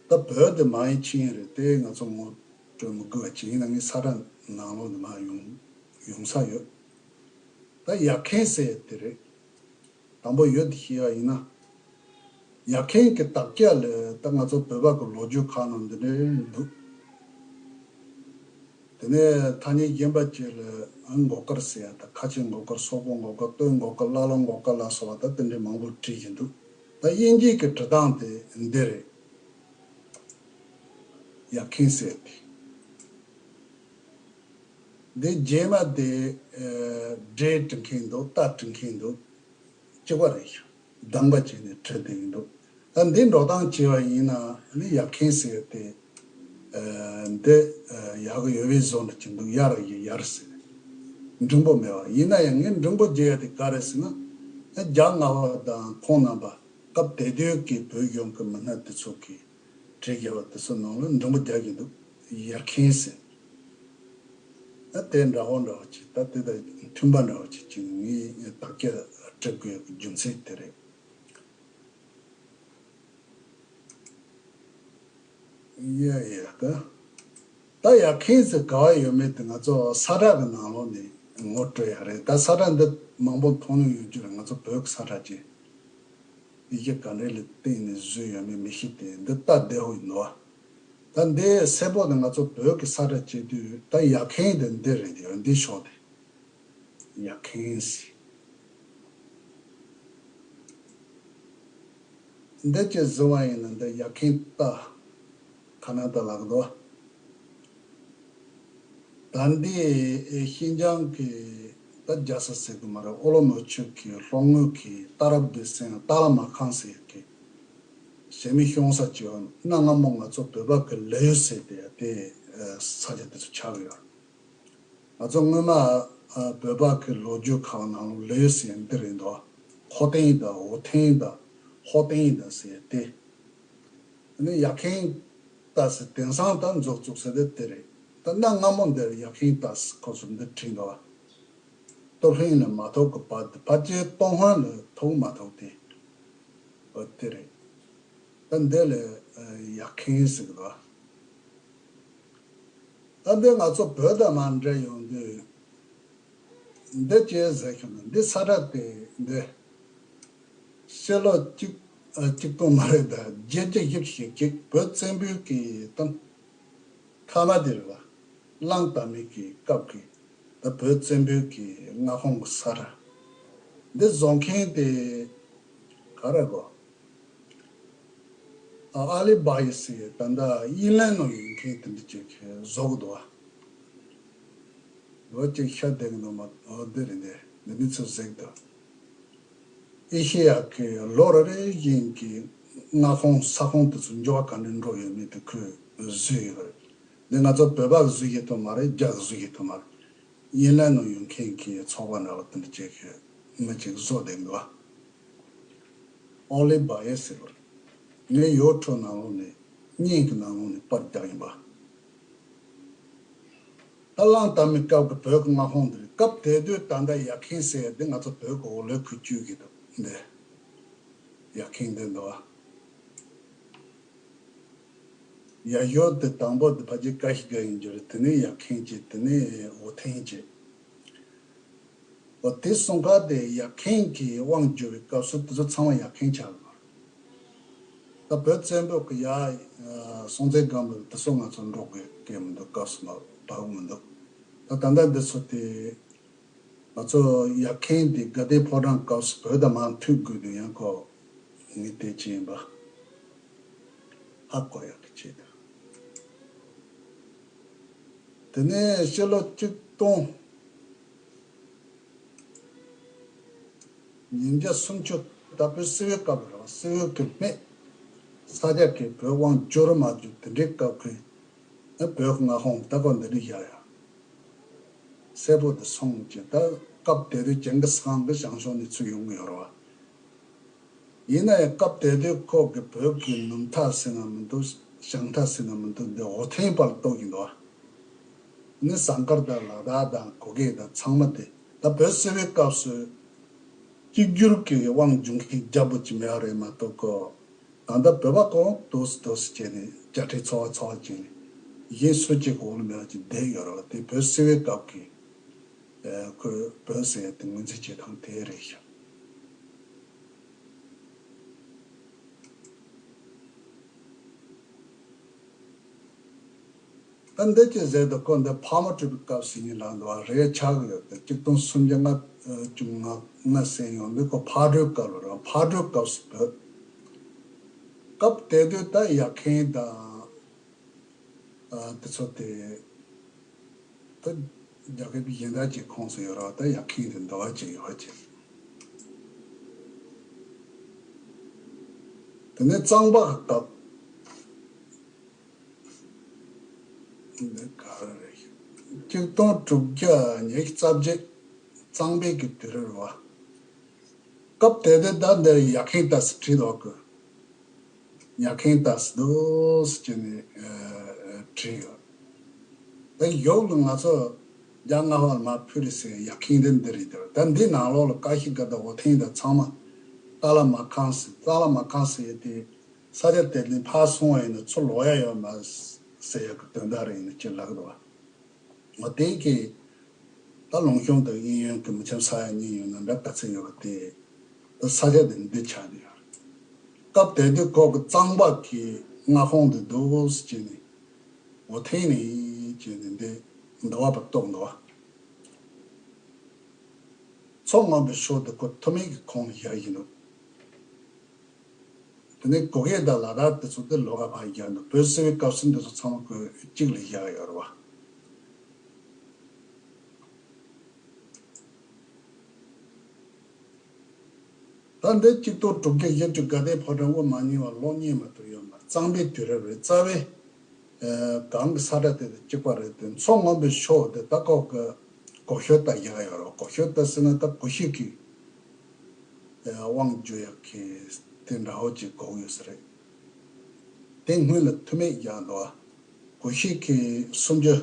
ད་བོད་དེ་མ་ཡིན་ཕྱི་ཡིན་རེད་དེ། ང་ཚོ་ངོ་སྤྲོད་མི་དགོས་པ་ཅིག་ཡིན་ན་ངས་ས་ར་ནང་ལོགས་ནས་མར་ཡོང་ཡོང་ས་ཡོད། ད་ཡར་ཁེན་ཟེར་དེ་རེད། དང་པོ་ཡུལ་དེ་ཤེས་ཡ་ཡིན་ན། ཡར་ཁེན་གྱི་དར་རྒྱས་ལ་ད་ང་ཚོ་བོད་པ་གི་ལོ་རྒྱུས་ཁག་ནང་འདི་འདྲ་འདུག་དེ་ནས་ཐ་སྙད་གཞན་པ་ཅིག་ལ་མགོ་དཀར་ཟེར་ཡ་ད་ཁ་ཆེ་མགོ་དཀར། སོག་པོ་མགོ་དཀར། སྟོད་མགོ་དཀར། ཀླ་ཀློ་མགོ་དཀར་ལ་སོགས་པ་ད་དེ་འདྲའི་མང་པོ་བྲིས་ཀྱི་འདུག་ད་དབྱིན་ཇིའི་གི་འབྲི་སྟངས་དེ་འདི་རེད། ཡར་ཁེན་ཟེར་ཏེ། འདི་རྗེས་མ་དེ་ཨ་སྒྲས་འབྲི་མཁན་འདུག་རྟ་འབྲི་མཁན་འདུག་གཅིག་པ་རེད་ཤག་གདམ་ག་བྱས་ནས་བྲིས་བསྡད་ཀྱི་འདུག་ད་འདི་འགྲོ་སྟངས་བྱས་པ་ཡིན་ན་ནི་ཡར་ཁེན་ཟེར་ཏེ་ཨ་འདི་ཨ་ཡག་གི་ཡོད་པའི་བཟོ་འདྲ་ཅིག་འདུག་ཡར་ཡར་ཟེར་འགྲེང་པོ་མེད་པ། ཡིན་ན་ཡང་ངས་འགྲེང་པོ་རྒྱག་ཡ་དེ་ག་རེ་ཟེར་ན། ཨ་རྒྱ་ནག་པ་དང་ཁོང་རྣམ་པ་སྐབས་དེ་དུས་ཀྱི་བོད་གཞུང་གི་མི་སྣ་དེ་ཚོ་གིས་བྲིས་བཞག་པ་དེ་ཚོ་ནང་ལ་འགྲེང་པོ་རྒྱག་གི་འདུག་ཡར་ཁེན་ཟེར། ད་དེ་འདྲ་བོ་འདྲ་བོ་ཅིག་ད་དེ་དང་མཐུན་པ་འདྲ་བོ་ཅིག་ཅིག་ངས་དག་སྐྱ་སྒྲུབ་དགོས་ཀྱི་རྒྱུ་མཚན་དེ་རེད། ཡ་ཡ་ད། ད་ཡར་འཁེན་ཟེར་ག་བ་ཡོད་མེད་དེ་ང་ཚོ་ས་བསྒྲགས་ཀྱི་ནང་ལོགས་ནས་ངོ་སྤྲོད་ཡག་རེད། ད་ས་བསྒྲགས་འདི་མང་པོ་མཐོང་མྱོང་ཡོད་རྒྱུ་རེད། ང་ཚོ་བོད་ཀྱི་ས་བསྒྲགས་ཅིག་ཡི་གེ་ག་འདྲ་ལ་བརྟེན་ནས་བཟོས་ཡོད་མེད་མི་ཤེས་ཏེ། འདི་ལྟ་བདེ་བོ་ཡིན་ནོ། ད་འདི་གསལ་པོ་དེ་ང་ཚོ་བོད་ཀྱི་ས་བསྒྲགས་བྱེད་དུས་ད་ཡར་འཁེན་དེ་འདི་རེད། དེ་འདི་ཤོག་དེ་ཡར་འཁེན་ཟེར། འདི་ཅི་བཟོ་བ་ཡིན་ན་འདི་ཡར་འཁེན་ལྟ། ཁ་ན་ཏ་ལགས་དོ། ད་འདི་ཤིན་ཅང་གི་ད་རྒྱལ་ས་ཟེར་གི་མ་རེད། ཨོ་ལོ་མོ་ཆུ་གི་ལྷོ་ངོས་ཀྱི་ཏཱ་རབ་ཏི་སེང་ཏཱ་ལ་མ་ཁང་ཟེར་གི་གཞལ་མེད་གཤོང་ས་ཅིག་ཡོད། གནའ་སྔ་མོ་ང་ཚོ་བོད་པ་གི་ལི་ཡུལ་ཟེར་དེ་དེ་ས་ཆ་དེ་ཚོ་ཆགས་ཡོད། ང་ཚོ་སྔོན་མ་ཨ་བོད་པ་གི་ལོ་རྒྱུས་ཁག་ནང་ལོ་ལི་ཡུལ་ཟེར་འདི་རེད་འདུག་ཁོ་ཐེང་དང་འོ་ཐེང་དང་ཧོ་ཐེང་དང་ཟེར་ཏེ། ཨ་ནི་ཡར་འཁེན་ལྟ་ཟེར་དེང་སང་ད་འཛུགས་བཙུགས་ཟེར་དེ་དེ་རེད། ད་གནའ་སྔ་མོ་འདིར་ཡར་འཁེན་ལྟ་ཟེར་ཁོ་ཚོ་འདི་བྲིས་འདུག་སྟོད་ལྷུན་ལ་མ་ཐུག་གི་བར་དུ་ཕལ་ཆེར་སྟོད་ཧོན་ལ་ཐུག་མ་ཐུག་དེ། འོ་དེ་རེད། ད་འདི་ལ་ཡར་འཁེན་ཟེར་གི་འདུག་ད་འདི་ང་ཚོ་བོད་དང་མ་འདྲ་ཡོང་དུས། འདི་ཅི་ཟེར་ཤོག་ན་འདི་ས་བསྒྲགས་དེ་འདི། ཕྱི་ལོ་གཅིག་ཨ་གཅིག་སྟོང་མ་རེད་ད་བརྒྱད་བརྒྱ་བཞི་བཅུ་ཞེ་གཅིག་བོད་བཙན་པོའི་གི་དང་། མཐའ་མ་དེ་རེད་བ། གླང་དར་མའི་གི་སྐབས་ཀྱི་ད་བོད་བཙན་པོའི་གི་མངའ་ཁོངས་ཀྱི་ས་ར། འདི་བཟོ་མཁན་དེ་ག་རེ་གོ། ཨ་ཨ་ལི་བ་ཡི་སི་ད་ལྟ་དབྱིན་ལན་ནང་ཡོད་མཁན་དེ་འདྲ་ཅིག་གིས་བཟོ་གི་འདུག་བ། ལོ་གཅིག་ཤ་བསྡད་གི་འདུག་མ་འོ་འདི་རེད་འདི་འདི་འདི་ཚོ་གཟིགས་དང་། ཨེ་ཤེ་ཡ་གི་ལོ་རེ་རེ་བཞིན་གྱི་མངའ་ཁོངས་ས་ཁོངས་དེ་ཚོ་འགྱུར་བ་ག་འདྲ་འགྲོ་ཡོད་མེད་དེ་ཁོས་བཟོས་ཡོད་རེད། འདི་ང་ཚོ་བོད་པ་གིས་བཟོས་ཡོད་དོ་མ་རེད། རྒྱ་གིས་བཟོས་ཡོད་དོ་མ་རེད། དབྱིན་ལན་ནང་ཡོད་མཁན་གྱི་ཚོགས་པ་འདྲ་བ་དེ་འདྲ་ཅིག་གིས་མི་གཅིག་བཟོ་བསྡད་འདུག་བ། ཨོ་ལི་བ་ཡེ་ཟེར་བ། ངའི་ཡོ་ཊུབ་ནང་ལོགས་ནས་བརྙན་གྱི་ནང་ལོགས་ནས་པར་རྒྱག་ཡིན་པ། ད་གླང་དར་མའི་སྐབས་ཀྱི་བོད་ཀྱི་མངའ་ཁོངས་འདི་རེད། སྐབས་དེ་དུས་ད་ལྟ་ཡར་འཁེན་ཟེར་ཡ་འདི་ང་ཚོ་བོད་ཀྱི་འོག་ལོའི་ཁུལ་བཅུ་གི་འདུག་འདི། ཡར་འཁེན་འདི་འདུག་བ། ཡ་ཡོ་དེ་དང་པོ་དེ་ཕལ་ཆེར་ཀ་ཤི་ཀ་ཡིན་རྒྱུ་རེད། དེ་ནས་ཡར་འཁེན་བྱས། དེ་ནས་འོ་ཐེན་བྱས། འོ་དེ་གསུམ་ཀ་དེ་ཡར་འཁེན་གྱི་དབང་བསྒྱུར་བའི་སྐབས་སུ་དེ་ཚོ་ཚང་མ་ཡར་འཁེན་ཆགས་ཡོད་མ་རེད། ད་བོད་བཙན་པོ་གི་ཡ་སྲོང་བཙན་སྒམ་པོ་དེ་ཚོ་ང་ཚོ་འགྲོ་དགོས་ཀྱི་མི་འདུག་སྐབས་སུ་མ་བབས་མི་འདུག་ད་ད་ལྟ་འདི་ཚོ་དེ། ང་ཚོ་ཡར་འཁེན་དེ་དགའ་ལྡན་ཕོ་བྲང་སྐབས་སུ་བོད་དང་མར་མཐུད་དགོས་དུས་ཡང་ཁོ་ངས་དེ་བྱས་ཡིན་པ་ཧ་གོ་ཡག་གི་ཆེད་དུ། དེ་ནས་ཕྱི་ལོ་གཅིག་སྟོང་ཉིས་བརྒྱ་སུམ་ཅུ། ད་བོད་སིལ་བུའི་སྐབས་རེད་བ། སིལ་བུ་གི་སྨད་ས་སྐྱ་གིས་བོད་དབང་བསྒྱུར་མ་བསྒྱུར་དེ་འདྲའི་སྐབས་ཀྱི་ཨ་བོད་ཀྱི་མངའ་ཁོངས་ད་གོ་འདི་འདྲ་བཞག་ཡ། གསལ་པོ་དེ་སོང་ཅིག་ད་སྐབས་དེ་དུས་ཇིང་གིས་ཁཱན་གྱི་བྱང་ཕྱོགས་ནས་ཚུར་ཡོང་གི་ཡོད་རེད་བ། ཡིན་ན་ཡང་སྐབས་དེ་དུས་ཁོ་གི་བོད་ཀྱི་ནུབ་མཐའ་ཟེར་ན་མི་འདུག་བྱང་མཐའ་ཟེར་ན་མི་འདུག་འདི་འོ་ཐེན་བར་གཏོགས་ཀྱི་འདུག་ནི་ཟངས་དཀར་དང་ལ་དྭགས་དང་གོ་གེ་དང་ཚང་མ་དེ་ད་བོད་སིལ་བུའི་སྐབས་སུ་གཅིག་གྱུར་གྱི་དབང་འབྱུང་མཁན་རྒྱ་པོ་ཅིག་མེད་པ་རེད་མ་གཏོགས་ཁོ། ད་ལྟ་བོད་པ་ཁོང་འདུག་སེ་འདུག་སེ་བྱས་ནས་དཔྱ་ཁྲལ་ཚོགས་པ་ཚོགས་པ་བྱས་ནས་གཞན་སུ་གཅིག་འོག་ལ་མེད་པ་ཅིག་བསྡད་ཡོད་རེད་བ། དེ་བོད་སིལ་བུའི་སྐབས་ཀྱི་ཨ་ཁོས་བོད་ཟེར་ཡ་དེ་ངོས་འཛིན་བྱེད་སྟངས་དེ་རེད་ཤག་ད་འདི་ཅི་ཟེར་དུས་ཁོ་འདི་ཕག་མོ་སྤྲུལ་པའི་སྐབས་སུ་ཡིན་ལབ་འདུག་བ། རེད་ཆགས་ཀྱི་ཡོད་དེ། གཅིག་སྟོང་སུམ་བརྒྱ་ལྔ་བཅུ་ང་ལྔ་ཟེར་ཡོང་དུས་ཁོ་ཕག་གྲུའི་སྐབས་རེད་བ། ཕག་གྲུའི་སྐབས་སུ་བོད། སྐབས་དེ་དུས་ད་ཡར་འཁེན་དང་ཨ་དེ་ཚོ་དེ་ད་རྒྱ་གར་པའི་གཞན་དག་ཅིག་ཁོངས་སུ་ཡོད་རེད་བ། ད་ཡར་འཁེན་དེ་འདྲ་བ་ཅིག་ཡོད་ཅིག་དེ་ནས་གཙང་པ་གི་སྐབས། འདི་ག་རེ་རེད། གཅིག་སྟོང་དྲུག་བརྒྱ་ཉི་ཤུ་རྩ་བརྒྱད། གཙང་པའི་གི་དུས་རབས་རེད་བ། སྐབས་དེ་དུས་ད་འདིར་ཡར་འཁེན་ལྟ་སེ་བྲིས་འདུག་གི། ཡར་འཁེན་ལྟ་སེ་འདུག་སེ་བྱས་ནས་ཨ་བྲིས་ཡོད། ད་ཡོག་ལ་ང་ཚོ་རྒྱ་སྔ་བ་ལ་མར་ཕུད་རེད་ཟེར་ཡར་འཁེན་དེ་འདི་རེད་དེ། ད་འདི་ནང་ལོགས་ལ་ཀ་ཤི་ཀ་དང་འོ་ཐེན་དང་ཚང་མ་ཏཱ་ལ་མ་ཁང་ཟེར། ཏཱ་ལ་མ་ཁང་ཟེར་ཡས་དེ། ས་ཆ་དེ་ནས་ཕར་སོང་བ་ཡིན་ན་ཚུར་ལོག་ཡ་ཡོད་མ་ཟེར་ཡ་གི་དོན་དག་རེད་ཡིན་ན་ཅི་ལབ་འདུག་བ། འོ་དེ་གི་ད་ལུང་གཤོང་དང་གཡས་གཡོན་གི་མི་ཆབ་ས་ཡ་གཉིས་ཡོད་ན་འདྲ་ག་ཚད་ཡོད་པ་དེ་ད་ས་ཆ་དེ་འདི་ཆགས་བསྡད་ཡོད་རེད། སྐབས་དེ་དུས་ཁོ་གི་གཙང་པ་གི་མངའ་ཁོངས་དེ་འདུག་ཟེར་བྱས་ནས་འོ་ཐེངས་ནས་བྱས་ནས་འདི་འདི་བ་པ་རྟོགས་འདུག་བ། མཚོ་སྔོན་པོའི་ཕྱོགས་དེ་ཁོ་ཐུ་མེད་ཀྱི་ཁོངས་ལ་བཞག་ཡིན་ནོ། དེ་ནས་གུ་གེ་དང་ལ་དྭགས་དེ་ཚོ་དེ་ལོགས་ཀ་ཕར་བཞག་འདུག་བོད་སིལ་བུའི་སྐབས་སུ་འདི་ཚོ་ཚང་མ་ཁོས་གཅིག་ལ་བཞག་ཡོད་རེད་བ། ད་འདི་གཅིག་སྟོང་དྲུག་བརྒྱ་བཞི་བཅུ་དགའ་ལྡན་ཕོ་བྲང་དབུ་མ་རྙིང་བ་ལོ་རྙིང་མ་དུ་ཡོད་མ་གཙང་པའི་དུས་རབས་རེད་རྩ་བའི། གང་གི་ས་ཁྲ་དེ་དང་གཅིག་པ་རེད་དེ་མཚོ་སྔོན་པོའི་ཕྱོགས་དེ་ད་ཁོག་གི་གོ་ཤོད་ད་བཞག་ཡོད་རེད། གོ་ཤོད་ད་ཟེར་ན་ད་གུ་ཤྲི་གི་དབང་བསྒྱུར་ཡག་གི་དེ་འདྲ་བོ་ཅིག་གོ་གི་ཡོད་ས་རེད། དེ་སྔོན་ལ་ཐུ་མེད་བཞག་འདུག་བ། གུ་ཤྲི་གི་སུམ་ཅུ་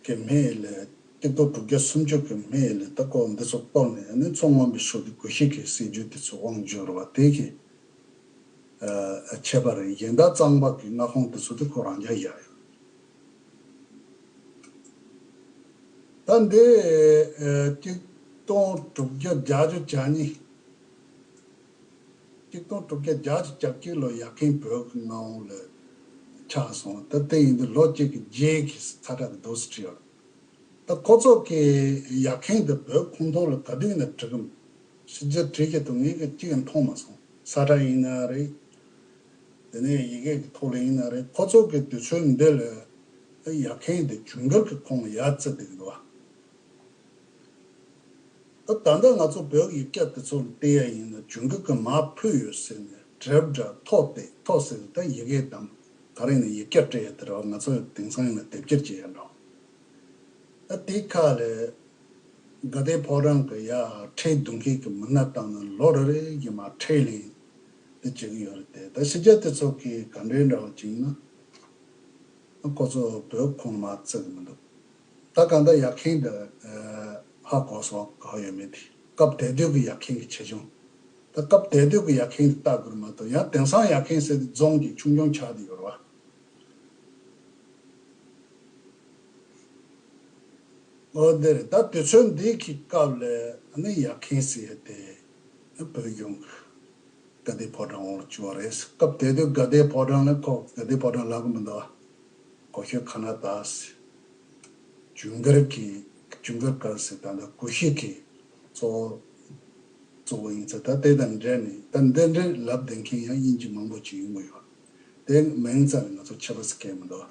གི་སྨད་ལས་གཅིག་སྟོང་དྲུག་བརྒྱ་སུམ་ཅུ་གི་སྨད་ལས་ད་ཁོ་འདི་ཚོ་གཏོར་ནས་ཨ་ནི་མཚོ་སྔོན་པོའི་ཕྱོགས་དེ་གུ་ཤྲི་གི་སྲིད་བྱུས་དེ་ཚོ་དབང་བསྒྱུར་བ་དེ་གི་ཨ་ཁྱད་པར་རེད། གཞན་དག་གཙང་པ་གི་མངའ་ཁོངས་དེ་ཚོ་དེ་ཁོ་རང་རྐྱ་བཞག་ཡོད། ད་འདི་ཨ་གཅིག་སྟོང་དྲུག་བརྒྱ་བརྒྱད་ཅུ་གྱ་གཉིས། གཅིག་སྟོང་དྲུག་བརྒྱ་བརྒྱད་ཅུ་གྱ་གཅིག་ལོ་ཡར་ཁེངས་བོད་ཀྱི་མངའ་དབང་ལ་ཆགས་སོང་། ད་དེ་ཡིན་དུས་ལོ་གཅིག་གི་རྗེས་ཀྱི་ཚ་དྲག་གི་འདུག་སེ་བྲིས་ཡོད། ད་ཁོ་ཚོ་གི་ཡར་ཁེངས་དེ་བོད་ཁོངས་གཏོགས་ལ་ག་དུས་ནས་བྲིས་གམ། ཕྱི་རྒྱལ་བྲིས་ཀྱི་འདུག་ངས་གཅིག་ཡང་མཐོང་མ་སོང་། ས་ཁྲ་ཡིན་ན་རེད། དེ་ནས་ཡི་གེ་གི་ཐོག་ལ་ཡིན་ན་རེད། ཁོ་ཚོ་གི་དུས་ཚོད་འདི་ལ་ཡར་ཁེངས་དེ་ཇུན་གར་གྱི་ཁོངས་ལ་ཡར་བརྩི་བསྡད་ཀྱི་འདུག་བ། ད་ད་ལྟ་ང་ཚོ་བོད་ཡིག་སྐད་དེ་ཚོ་ལ་བལྟས་ཡ་ཡིན་ན་ཇུན་གར་གྱིས་མར་ཕུད་ཡོད་ཟེར་ནས་གྲིབ་འདྲ་ཐོག་སྟེ་ཐོག་ཟེར་ད་ཡི་གེ་དང་ག་རེ་ནས་ཡིག་སྐད་སྤྲད་ཡ་དེ་རེད་བ། ང་ཚོ་དེང་སང་ཡིན་ན་དེབ་སྐྱེལ་བྱེད་ཡ་འདྲ་བ། ད་དེ་ཁ་ལས་དགའ་ལྡན་ཕོ་བྲང་གི་ཡ་ཁྲལ་བསྡུ་མཁན་གྱི་མི་སྣ་བཏང་ན་ལོ་རེ་རེ་བཞིན་མར་ཁྲལ་ལེན་དེ་བྱེད་ཀྱི་ཡོད་རེད་དེ། ད་ཕྱི་རྒྱལ་དེ་ཚོ་གི་ག་འདྲའི་འདྲ་བ་ཅིག་ཡིན་ན། ཁོ་ཚོ་བོད་ཁོངས་མ་བརྩི་གི་མི་འདུག་ད་གང་ལྟར་ཡར་ཁེངས་དེ་ཧ་གོ་སོང་། ག་ཡོད་མེད་དེ་སྐབས་དེ་དུས་ཀྱི་ཡར་ཁེངས་ཀྱི་ཆེ་ཆུང་། ད་སྐབས་དེ་དུས་ཀྱི་ཡར་ཁེངས་དེ་ལྟ་དགོས་མ་གཏོགས་ཡང་དེང་སང་ཡར་ཁེངས་ཟེར་དེ་རྫོང་གི་ཆུང་ཆུང་ཆགས་བསྡད་ཡོད་རེད་བ། འོ་དེ་རེད། ད་དུས་ཚོད་འདི་གི་སྐབས་ལ་ནི་ཡར་ཁེངས་ཟེར་དེ་བོད་གཞུང་གི་དགའ་ལྡན་ཕོ་བྲང་འོག་ལ་བཅུག་པ་རེད། སྐབས་དེ་དུས་དགའ་ལྡན་ཕོ་བྲང་ལ་ཁོ་དགའ་ལྡན་ཕོ་བྲང་ལབ་གི་མི་འདུག་ག་གོ་ཤོད་ཁ་ན་ཏ་ཟེར། ཇུན་གར་གྱི་ཇུན་གར་དཀར་ཟེར་ད་ལྟ་གུ་ཤྲི་གི་གཙོ་བོ་གཙོ་བོ་ཡིན་ཙང་ད་དེ་དང་འབྲེལ་ནས་ད་འདི་འདྲའི་ལབ་བསྡད་མཁན་ཡང་དབྱིན་ཇི་མང་པོ་ཅིག་ཡོང་གི་ཡོད། དེ་མིང་ཙམ་ལ་ང་ཚོ་ཁྱད་པར་ཟེར་མཁན་མི་འདུག་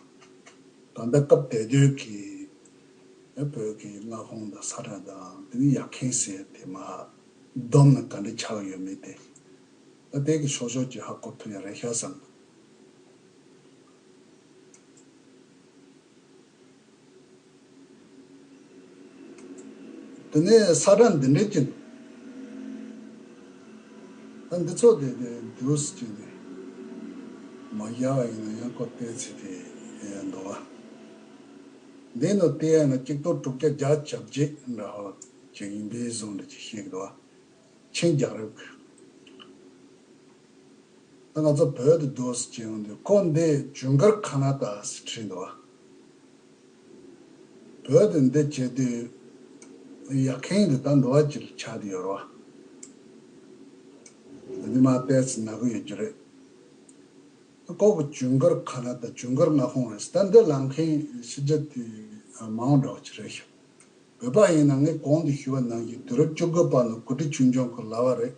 ད་ལྟ་སྐབས་དེ་དུས་ཀྱི་བོད་ཀྱི་མངའ་ཁོངས་དང་ས་ཁྲ་དང་དེ་ནི་ཡར་ཁེངས་ཟེར་དེ་མར་བསྡོམས་ན་ག་འདྲ་ཆགས་ཡོད་མེད་དེ། ད་དེ་གི་ཤོག་ཤོག་ཅིག་ཧ་གོ་ཐུབ་ཡ་རེད་ཤག་བསམ། དེ་ནས་ས་ཁྲ་འདི་འདྲས་ཀྱི་ད་འདི་ཚོ་དེ་དེ་འདུག་སེ་བྱས་ནས་མ་བཞག་པ་ཡིན་ན་ཡང་ཁོ་བལྟས་ཚེ་དེ་འདུག་བ། འདི་ནི་བལྟས་ན་གཅིག་སྟོང་དྲུག་བརྒྱ་བརྒྱད་ཅུ་གྱ་བརྒྱད་འདྲ་བ་ཅིག་ཡིན་པའི་བཟོ་འདྲ་ཅིག་ཤེས་འདུག་བ། ཆིན་རྒྱལ་རབས་ཀྱི། ད་ང་ཚོ་བོད་དུ་འདུག་སེ་བྱས་ཡོང་དུས་ཁོ་འདི་ཇུན་གར་ཁ་ན་ཏ་ཟེར་བྲིས་འདུག་བ། བོད་དུ་འདི་བྱེད་དུས་ཡར་ཁེངས་དེ་ད་འདུག་བ་ཅིག་ཆགས་བསྡད་ཡོད་རེད་བ། འདི་མ་བལྟས་ཚེ་ན་གི་ཡོད་ཀྱི་རེད། ཁོ་གི་ཇུན་གར་ཁ་ན་ཏ་ཇུན་གར་མངའ་ཁོངས་རེད། ད་འདི་ལབ་མཁན་ཕྱི་རྒྱལ་དེ་མང་འདྲ་བ་ཅིག་རེད་ཤག་བོད་པ་ཡིན་ན་ངས་གོང་དུ་ཞུས་པ་ནང་བཞིན་དུས་རབས་བཅུ་དགུ་པ་ནས་གོ་སྒྲིག་ཆུང་ཆུང་གི་ལབ་པ་རེད།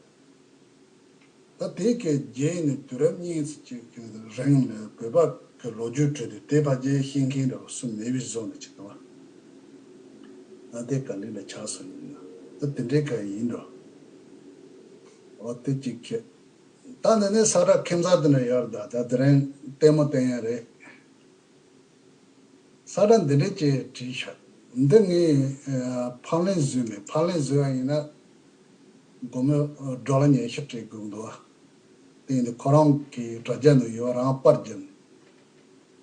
ད་དེ་གའི་རྗེས་ནས་དུས་རབས་གཉིས་ཙམ་ཅིག་གི་རིང་ལ་བོད་པ་གི་ལོ་རྒྱུས་བྲིས་ཏེ་དེ་ཕལ་ཆེར་ཤེས་མཁན་འདྲ་བོ་སུ་མེད་པའི་བཟོ་འདྲ་ཅིག་འདུག་བ། ད་དེ་ག་འདྲ་ལ་ཆགས་སོང་ཡིན་ན་ད་དེ་འདྲའི་ག་ཡིན་འགྲོ། འོ་དེ་གཅིག་བྱས། ད་འདི་ནས་ས་ཁྲ་ཁྱིམ་ཚང་དེ་འདྲ་ཡོད་རེད། ད་ད་དེ་རིང་ལྟད་མོ་བསྟན་ཡ་རེད། ས་ཁྲ་འདི་འདྲས་ཅིག་བྲིས་ཤག་འདི་ངས་ཕབ་ལེན་བཟོས་མེད། ཕབ་ལེན་བཟོས་པ་ཡིན་ན་སྒོར་མོ་ཌོ་ལར་ཉི་ཤུ་སྤྲད་དགོས་འདུག་བ། དེ་ཡིན་དུས་ཁོ་རང་གི་དྲ་རྒྱ་ནང་ཡོད་རང་པར་བརྒྱབ་ནས།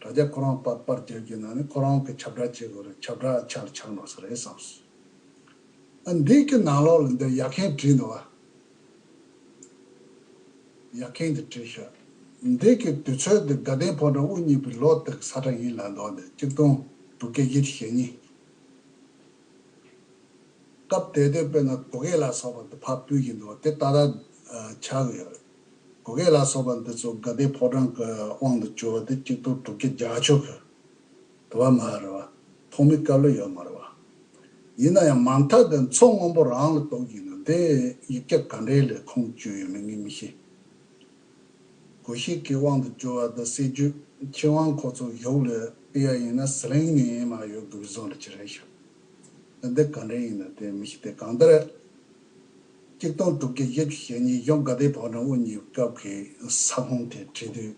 དྲ་རྒྱ་ཁོ་རང་པར་པར་བརྒྱབ་ཀྱི་ནང་ནས་ཁོ་རང་གི་ཁྱབ་བསྒྲགས་བྱེད་དགོས་རེད། ཁྱབ་བསྒྲགས་ཆ་ལ་ཆགས་འགྲོ་ས་རེད་བསམས་སོང་། ཨ་འདི་གི་ནང་ལོགས་ལ་འདིར་ཡར་ཁེངས་བྲིས་འདུག་བ། ཡར་ཁེངས་དེ་བྲིས་ཤག་འདི་གི་དུས་ཚོད་འདི་དགའ་ལྡན་ཕོ་བྲང་དབུ་བརྙེས་པའི་ལོ་དེ་གི་ས་ཁྲ་ཡིན་ལབ་འདུག་འདི་གཅིག་སྟོང་དྲུག་བརྒྱ་བཞི་བཅུ་ཞེ་གཉིས། སྐབས་དེ་དུས་དཔེར་ན་གུ་གེ་ལ་སོགས་པ་འདི་ཕར་ཕུད་ཀྱི་འདུག་དེ་ཏག་ཏག་ཆགས་ཀྱི་ཡོད་རེད། གུ་གེ་ལ་སོགས་པ་འདི་ཚོ་དགའ་ལྡན་ཕོ་བྲང་གི་དབང་དུ་གྱུར་བ་དེ་གཅིག་སྟོང་དྲུག་བརྒྱ་བརྒྱད་ཅུ་གི་དུ་བ་མ་རེད་བ། ཐོག་མའི་སྐབས་ལ་ཡོད་མ་རེད་བ། ཡིན་ན་ཡང་མ་མཐའ་དེ་མཚོ་སྔོན་པོ་རང་ལ་གཏོགས་ཀྱི་འདུག་དེ་ཡིག་ཆ་ག་འདྲའི་ལས་ཁུངས་བཅོས་ཡོད་མེད་ངས་མི་ཤེས། གུ་ཤྲི་གི་དབང་དུ་གྱུར་བ་དང་སྲིད་བྱུས་ཆོས་དབང་ཁོ་ཚོ་གཞུག་ལ་སྤེལ་ཡ་ཡིན་ན་ཟི་ལིང་ནས་མར་ཡོད་དགོས་བཟོ་འདྲ་ཅིག་རེད་ཤག་འདི་ག་འདྲ་ཡིན་ན་དེ་མི་ཤེས། དེ་གང་ལྟར་གཅིག་སྟོང་དྲུག་བརྒྱ་བཞི་བཅུ་ཞེ་གཉིས་གཞུང་དགའ་ལྡན་ཕོ་བྲང་དབུ་བརྙེས་སྐབས་ཀྱི་ས་ཁོངས་དེ་བྲིས་དུས།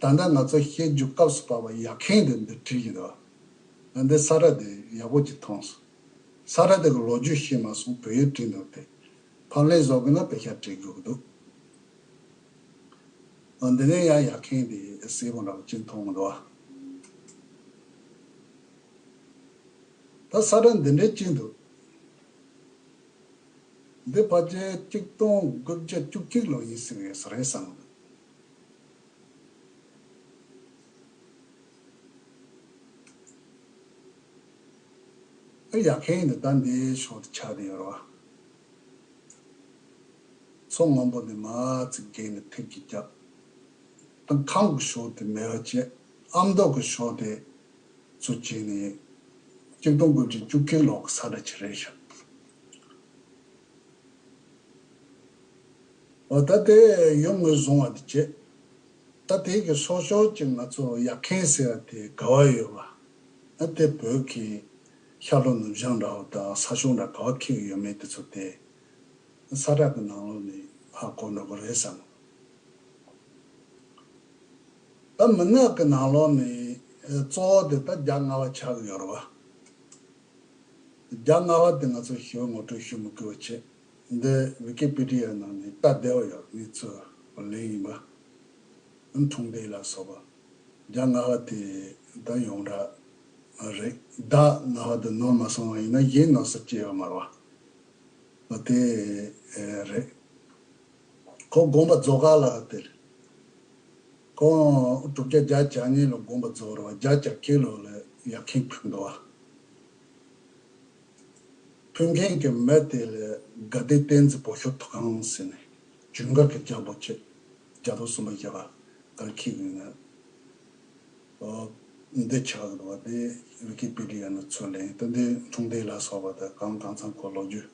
ད་ལྟ་ང་ཚོ་བཤད་རྒྱུ་སྐབས་སུ་བབས་པ་ཡར་འཁེན་དེ་འདི་བྲིས་ཀྱི་འདུག་ཨ་འདི་ས་ཁྲ་དེ་ཡག་པོ་ཅིག་མཐོང་སོང་། ས་ཁྲ་དེ་གི་ལོ་རྒྱུས་ཤེས་མ་སོང་བོད་ཡིག་བྲིས་འདུག་དེ་ཕབ་ལེན་བཟོ་དགོས་ན་དཔེ་ཆ་བྲིས་དགོས་ཀྱི་འདུག་ཨ་འདི་ནས་ཡང་ཡར་འཁེན་དེ་གསལ་པོ་འདྲ་བོ་ཅིག་མཐོང་གི་འདུག་ད་ས་ཁྲ་འདི་འདྲའི་ཅིག་འདུག་འདི་ཕལ་ཆེར་གཅིག་སྟོང་དགུ་བརྒྱ་བཅུ་གཅིག་ལོ་ཡིན་སྲིད་པས་རེད་བསམ་གི་འདུག་ཨ་ཡར་འཁེན་འདི་ད་འདིའི་ཕྱོགས་དེ་ཆགས་བསྡད་ཡོད་རེད་བ། མཚོ་སྔོན་པོ་ནས་མར་ཙིག་བརྒལ་ནས་ཐེབས་ཀྱི་རྒྱབ། ད་ཁམས་ཀྱི་ཕྱོགས་དེ་མེད་པ་བྱས། ཨ་མདོ་གི་ཕྱོགས་དེ་ཚུར་བྱས་ནས་གཅིག་སྟོང་དགུ་བརྒྱ་བཅུ་གཅིག་ལོ་གི་ས་ཁྲ་ཅིག་རེད་ཤག་འོ་ད་དེ་ཡོང་ངོས་བཟུང་བ་དེ་བྱས། ད་དེ་གི་སོ་སོ་ཅིག་ང་ཚོ་ཡར་འཁེན་ཟེར་བ་དེ་ག་བ་ཡོད་པ། ཨ་དེ་བོད་ཀྱི་ཤར་ལྷོ་ནུབ་བྱང་འདྲ་བོ་དང་ས་གཞུང་འདྲ་ག་བ་འཁེལ་གི་ཡོད་མེད་དེ་ཚོ་དེ་ས་ཁྲ་གི་ནང་ལོགས་ནས་ཧ་གོ་འགྲོ་གི་རེད་བསམ། ད་མི་ནག་གི་ནང་ལོགས་ནས་གཙོ་བོ་དེ་ད་བརྒྱ་ལྔ་པ་ཆགས་ཀྱི་ཡོད་རེད་བ། བརྒྱ་ལྔ་པ་དེ་ང་ཚོ་ཞེ་པོ་ངོ་སྤྲོད་ཞུ་མི་དགོས་པ་བྱས། འདི་ཝི་ཀི་པི་ཏི་ཡ་ནང་ནས་ལྟ་བདེ་བོ་ཡོད། ངས་ཚུར་ལེན་ཡིན་པ། འཁྲུངས་འདས་ལ་སོགས་པ། བརྒྱ་ལྔ་པ་དེ་ད་ཡོངས་གྲགས་རེད། ཟླ་ལྔ་པ་དེ་ནོར་མ་སོང་བ་ཡིན་ན་གཞན་ནོར་ས་སྐྱེ་ཡོད་མ་རེད་བ། འོ་དེ་རེད། ཁོ་དགོངས་པ་རྫོགས་ཁ་ལ་དེ་རེད། ཁོང་དྲུག་བརྒྱ་བརྒྱད་ཅུ་གྱ་གཉིས་ལོ་དགོངས་པ་རྫོགས་རེད་བ། བརྒྱད་ཅུ་གྱ་བརྒྱད་ལོ་ལ་ཡར་འཁེན་ཕུལ་འདུག་བ། ཕུལ་མཁན་གྱི་མི་དེ་ལ་དགའ་ལྡན་བསྟན་འཛིན་བོད་ཤོར་ཐུབ་ཁང་ཟེར་ནས་ཇུན་གར་གྱི་རྒྱལ་པོ་བྱས། རྒྱལ་པོ་གསུམ་པ་བཞི་པ་ག་རེ་འཁེལ་གི་ཡོད་ན། འོ། འདི་ཆགས་འདུག་བ། དེ་ཝི་ཀི་པི་ཏི་ཡ་ནས་ཚུར་ལེན། ད་འདི་འཁྲུངས་འདས་ལ་སོགས་པ་དང་གང་གང་འཚམ་ཁོ་ལོ་རྒྱུས་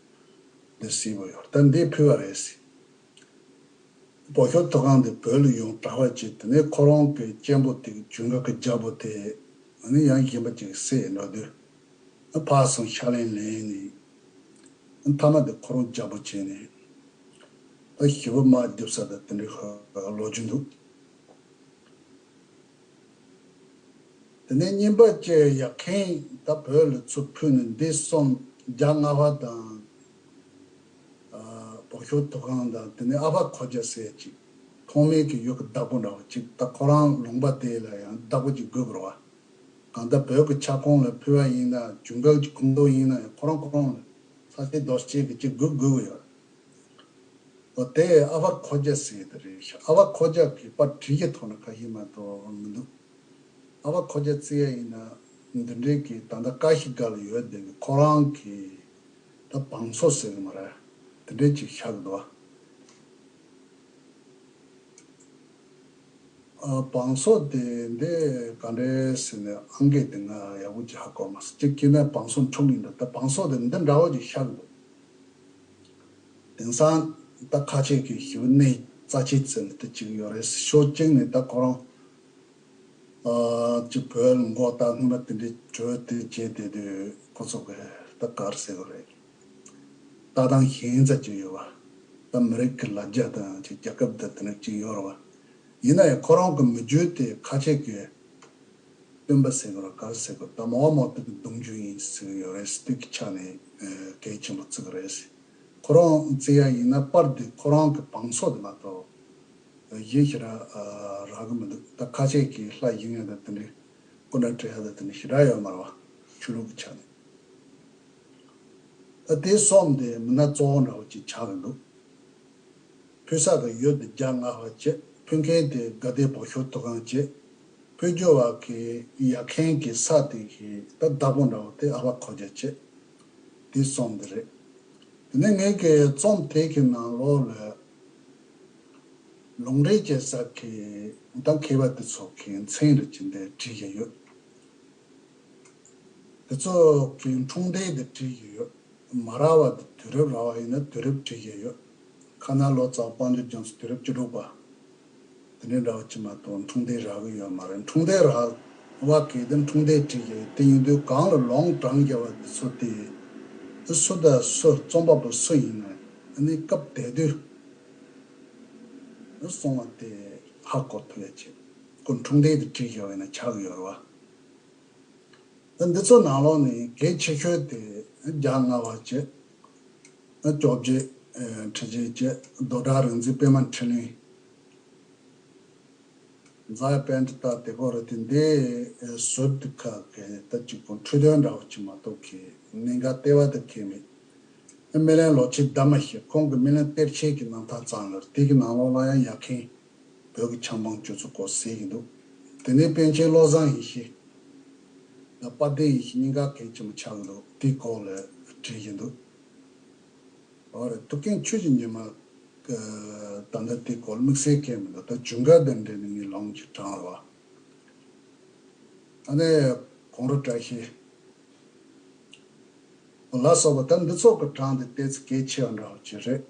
འདི་གསལ་པོ་ཡོད། ད་འདི་ཕུལ་བ་རེད་ཟེར། བོད་ཤོར་ཐུབ་ཁང་དེ་བོད་ལ་ཡོང་གྲྭ་པ་བྱས། དེ་ནས་ཁོ་རང་གི་གཅེན་པོ་དེ་གི་ཇུན་གར་གྱི་རྒྱལ་པོ་དེ་ཨ་ནི་ཡང་གཞན་པ་ཅིག་བསད་འགྲོ་དུས། ཨ་ཕར་སོང་ཕྱག་ལེན་ལེན་ནས། ཨ་མཐའ་མ་དེ་ཁོ་རང་རྒྱལ་པོ་བྱས་ནས། ད་ཞི་བ་དམག་རྒྱབ་ས་དང་དེ་འདྲའི་ལོ་རྒྱུས་འདུག་དེ་ནས་གཉིས་པ་བཅས་ཡར་འཁེན་ད་བོད་ལ་ཚུར་ཕུལ་ནས། འདི་གསུམ་བརྒྱ་ལྔ་པ་དང་། ཨ་བོད་ཤོར་ཐུབ་ཁང་དང་། དེ་ནས་ཨ་ཕ་ཁོ་རྒྱ་ཟེར་ཅིག་ཐོག་མའི་གི་ཡུལ་གྱི་བདག་པོ་འདྲ་བོ་ཅིག་ད་ཁོ་རང་ལུང་པ་དེ་ལ་ཡང་བདག་པོ་ཅིག་དགོས་པ་རེད་བ། གང་ལྟར་བོད་ཀྱི་ཁྱབ་ཁོངས་ལ་ཕུལ་བ་ཡིན་ན། ཇུན་གར་གྱི་ཁོངས་གཏོགས་ཡིན་ན་ཡང་ཁོ་རང་ཁོ་རང་ལ་ས་སྐྱེས་རྡོ་སྐྱེས་ཀྱི་ཅིག་དགོས་དགོས་ཀྱི་ཡོད། འོ་དེ་ཨ་ཕ་ཁོ་རྒྱ་ཟེར་དེ་རེད་ཤག་ཨ་ཕ་ཁོ་རྒྱ་གི་པར་བྲིས་ཀྱི་ཐོག་ན་ཁ་ཤས་མ་གཏོགས་མི་འདུག་ཨ་ཕ་ཁོ་རྒྱ་བརྩི་ཡ་ཡིན་ན་འདི་འདྲའི་གི་ད་ལྟ་ཀ་ཤི་ཀ་ལ་ཡོད་བསྡད་པའི་ཁོ་རང་གི་ད་བང་སོ་ཟེར་གི་མ་རེད། དེ་འདྲའི་ཅིག་ཤག་འདུག་ཨ་བང་སོ་དེ་འདི་ག་འདྲས་ཟེར་ནས་ཨང་ཀི་དེ་ང་ཡག་པོ་ཅིག་ཧ་གོ་མ་སོང་། གཅིག་བྱས་ན་བང་སོ་འཁྲུག་ཡིན་འདུག་ད་བང་སོ་དེ་འདི་འདྲ་བོ་ཅིག་ཤར་འདུག་དེང་སང་ད་ཁ་ཆེ་གི་ཞི་བའི་གནས་རྩ་ཆེ་ཟེར་ནས་དེ་གཅིག་ཡོད་རེད། ཕྱོགས་གཅིག་ནས་ད་ཁོ་རང་ཨ་ཅིག་བོད་ལ་མགོ་བཏགས་སྔོན་མ་དེ་འདྲའི་གྲོས་དེ་བྱས་བསྡད་དུས་ཁོ་ཚོ་གི་ད་ག་རེ་ཟེར་དགོས་རེད། ལྟ་སྟངས་གཞན་ཙམ་ཅིག་ཡོད་པ། ད་མི་རིགས་ཀྱི་ལ་རྒྱ་དང་ཅིག་རྒྱལ་ཁབ་དང་དེ་འདྲ་ཅིག་ཡོད་རེད་པ། ཡིན་ན་ཡང་ཁོ་རང་གི་མི་རྒྱུད་དེ་ཁ་ཆེ་གི་སྟོན་པ་ཟེར་དགོས་རེད། ག་རེ་ཟེར་དགོས། ད་མོ་མོ་དེ་གི་གདུང་རྒྱུད་ཡིན་ཟེར་གི་ཡོད་རེད། དེ་གི་ཆ་ནས་ཨ་གལ་ཆེན་པོ་བརྩི་གི་རེད། ཁོ་རང་བརྩི་ཡ་ཡིན་ན་པར་དེ་ཁོ་རང་གི་བང་སོ་དེ་མ་གཏོགས་གཞན་ཞེ་དྲག་ཨ་རག་གི་མི་འདུག་ད་ཁ་ཆེ་གི་ལྷ་བཞེངས་ཡ་དང་དེ་འདྲའི་སྐུ་འདྲ་བྲི་ཡ་དང་དེ་འདྲ་ཞེ་དྲག་ཡོད་མ་རེད་པ། ཆོས་ལུགས་ཀྱི་ཆ་ནས། ད་དེ་གསུམ་དེ་མི་སྣ་གཙོ་བོ་འདྲ་བོ་ཅིག་ཆགས་ཀྱི་འདུག་ཕུལ་ས་གི་ཡུལ་དེ་བརྒྱ་ལྔ་པ་བྱས། ཕུལ་མཁན་དེ་དགའ་ལྡན་བོད་ཤོར་དུར་ཁང་བྱས། ཕུལ་རྒྱུ་བ་གི་ཡར་མཁན་གྱི་ས་དེ་གི་ད་བདག་པོ་འདྲ་བོ་དེ་ཨ་བ་ཁོ་རྒྱ་བྱས། དེ་གསུམ་དེ་རེད། དེ་ནས་ངས་ཀྱི་རྩོམ་དེ་གི་ནང་ལོགས་ལ་ལུང་འདྲེན་བྱེད་ས་གི་ད་མཁས་པ་དེ་ཚོ་གི་མཚན་རེ་ཅིག་འདི་བྲིས་ཡོད། དེ་ཚོ་གི་འཁྲུངས་འདས་དེ་བྲིས་ཡོད། མ་ར་བ་དེ་དུས་རབས་ར་བ་ཡིན་ན་དུས་རབས་བྲིས་ཡོད། ཁ་ན་ལོ་ཙཱ་བ་དཔལ་འབྱོར་རྒྱ་མཚོ་དུས་རབས་བཅུ་དྲུག་པ། དེ་འདྲའི་འདྲ་བ་ཅིག་མ་གཏོགས་འཁྲུངས་འདས་རག་གི་ཡོད་མ་རེད། འཁྲུངས་འདས་རག་བ་གི་དེ་འཁྲུངས་འདས་བྲིས་ཡོད། དེ་ཡིན་དུས་གང་ལ་ལུང་དྲངས་རྒྱ་བ་དེ་ཚོ་དེ་དེ་སུ་དང་སུ་རྩོམ་པ་པོ་སུ་ཡིན་ན་ཨ་ནི་སྐབས་དེ་དུས་གསུང་བ་དེ་ཧ་གོ་ཐུབ་ཡ་ཆེད་ཁོ་འཁྲུངས་འདས་དེ་བྲིས་ཡོད་ན་ཆགས་ཡོད་རེད་བ། ད་འདི་ཚོ་ནང་ལོགས་ནས་གལ་ཆེ་ཤོས་དེ་རྒྱ་རྔ་བ་བཅས། སྐྱོབ་རྗེ་ཁྲི་ཆེན་བཅས། རྡོ་བྲག་རིག་འཛིན་པད་མ་འཕྲིན་ལས། རྫ་ཡ་པཎྜི་ཏ་དེ་གོ་རེ་དེ་འདི་ཟུར་དུ་ཁག་གི་ད་གཅིག་པོ་འཕྲོས་དོན་འདྲ་བོ་ཅིག་མ་གཏོགས་ཀྱི་གནད་འགག་ལྟེ་བ་དེ་གལ་མེད། སྨིན་གླིང་ལོ་ཆེན་ཟླ་མ་ཞེས་ཁོང་གི་སྨིན་གླིང་གཏེར་ཆེན་གྱི་རྣམ་ཐར་ཙམ་ལ་དེ་གི་ནང་ལོགས་ལ་ཡང་ཡར་མཁན་བོད་ཀྱི་ཆབ་འབངས་སྤྱོད་ཚུལ་སྐོར་གསལ་གྱི་འདུག་དེ་ནས་པཎ་ཆེན་བློ་བཟང་ཡེ་ཤེས་དང་དཔལ་ལྡན་ཡེ་ཤེས་གཉིས་ཀ་གལ་ཆེན་པོ་ཆགས་ཀྱི་འདུག་དེའི་སྐོར་ལ་བྲིས་ཀྱི་འདུག་འོ་རེད། ཐུབ་བསྟན་ཆོས་ཀྱི་ཉི་མ་ད་ལྟ་དེའི་སྐོར་དམིགས་བསལ་གལ་མི་འདུག་ད་ཇུན་གར་དང་འབྲེལ་ནས་ངས་ལུང་ཅིག་དྲངས་རེད་བ། ཨ་ནི་གོང་རུ་བཀྲ་ཤིས། ལ་སོགས་པ་ད་འདི་ཚོ་གི་གྲངས་དེ་ཏོག་ཙམ་གལ་ཆེ་བ་འདྲ་བོ་ཅིག་རེད།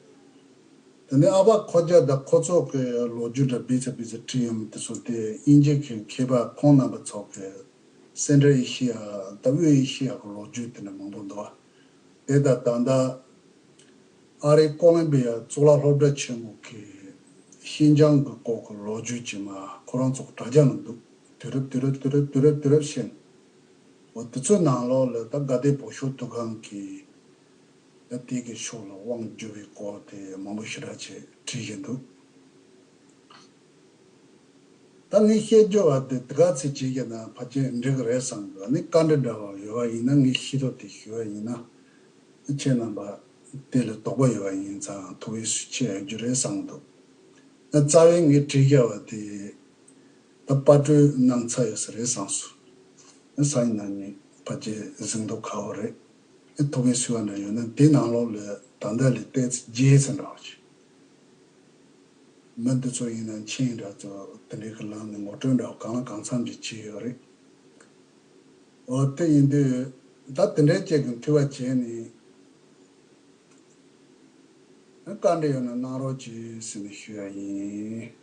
དེ་ནས་ཨ་བ་ཁོ་རྒྱ་དང་ཁོ་ཚོ་གི་ལོ་རྒྱུས་འདྲ་སྦས་ཚ་སྦས་ཚ་བྲིས་ཡོད་མེད་དེ་ཚོ་དེ་དབྱིན་ཇི་གི་མཁས་པ་ཁོང་རྣམ་པ་ཚོ་གི་སེན་ཊྲལ་ཨེ་ཤི་ཡ་དང་དབུས་ཨེ་ཤི་ཡ་གི་ལོ་རྒྱུས་དེ་འདྲ་མང་པོ་འདུག་དེ་དང་ད་ལྟ་ཨ་རིའི་ཀོ་ལོམ་བི་ཡ་གཙུག་ལག་སློབ་གྲྭ་ཆེན་མོ་གི་ཤིན་ཅང་གི་སྐོར་གི་ལོ་རྒྱུས་ཅིག་མ་ཁོ་རང་ཚོ་གི་དྲ་རྒྱ་ནང་འདུག་དུས་རབས་དུས་རབས་དུས་རབས་དུས་རབས་དུས་རབས་ཤིང་། འོ་དེ་ཚོའི་ནང་ལོགས་ལ་ད་དགའ་ལྡན་བོད་ཤོར་དུར་ཁང་གི་ད་དེ་གི་ཕྱོགས་ལ་དབང་བསྒྱུར་བའི་སྐོར་དེ་མང་པོ་ཞེ་དྲག་ཅིག་བྲིས་བཞིན་འདུག་ད་ངས་བཤད་རྒྱུ་བ་དེ་དེ་ག་ཚོད་བྱེད་ཀྱི་ན་ཕལ་ཆེར་འགྲིག་གི་རེད་བསམ་གི་ཨ་ནི་བཀའ་འདྲི་འདྲ་བ་ཡོད་པ་ཡིན་ན་ངས་ཤེས་རྟོགས་དེ་ཞུ་བ་ཡིན་ན་ཁྱེད་རྣམ་པ་དེ་ལ་དོགས་པ་ཡོད་པ་ཡིན་ཙང་ཐུགས་ཕན་གསོས་ཆེ་ཡོད་རྒྱུ་རེད་བསམ་གི་འདུག་ཨ་རྩ་བའི་ངས་བྲིས་རྒྱུ་བ་དེ། ད་པར་སྐྲུན་གནང་ཚར་ཡོད་ས་རེད་བསམ་སོང་། ཨ་ས་ཡིན་ན་ནི་ཕལ་ཆེར་གཟེངས་རྟོག་ཁག་པོ་རེད། ཨ་ཐུགས་ཕན་གསོས་པ་འདྲ་ཡོད་ན་དེ་ནང་ལོགས་ལ་ད་ལྟ་ལས་ཏོག་ཙམ་རྒྱས་ཚར་འདྲ་བ་ཞིག་མི་འདི་ཚོ་ཡིན་ན་མཆན་འདྲ་ཚོ་དེ་འདྲའི་གི་ལམ་ནས་ངོ་སྤྲོད་འདྲ་བ་གང་ལ་གང་འཚམ་ཅིག་བྱས་ཡོད་རེད། འོ་དེ་ཡིན་དུས་ད་དེ་འདྲའི་ཅིག་གི་འཐུས་པ་བྱས་ནས་ཨ་བཀའ་འདྲི་ཡོད་ན་གནང་རོགས་གྱིས་ཟེར་ནས་ཞུ་ཡ་ཡིན།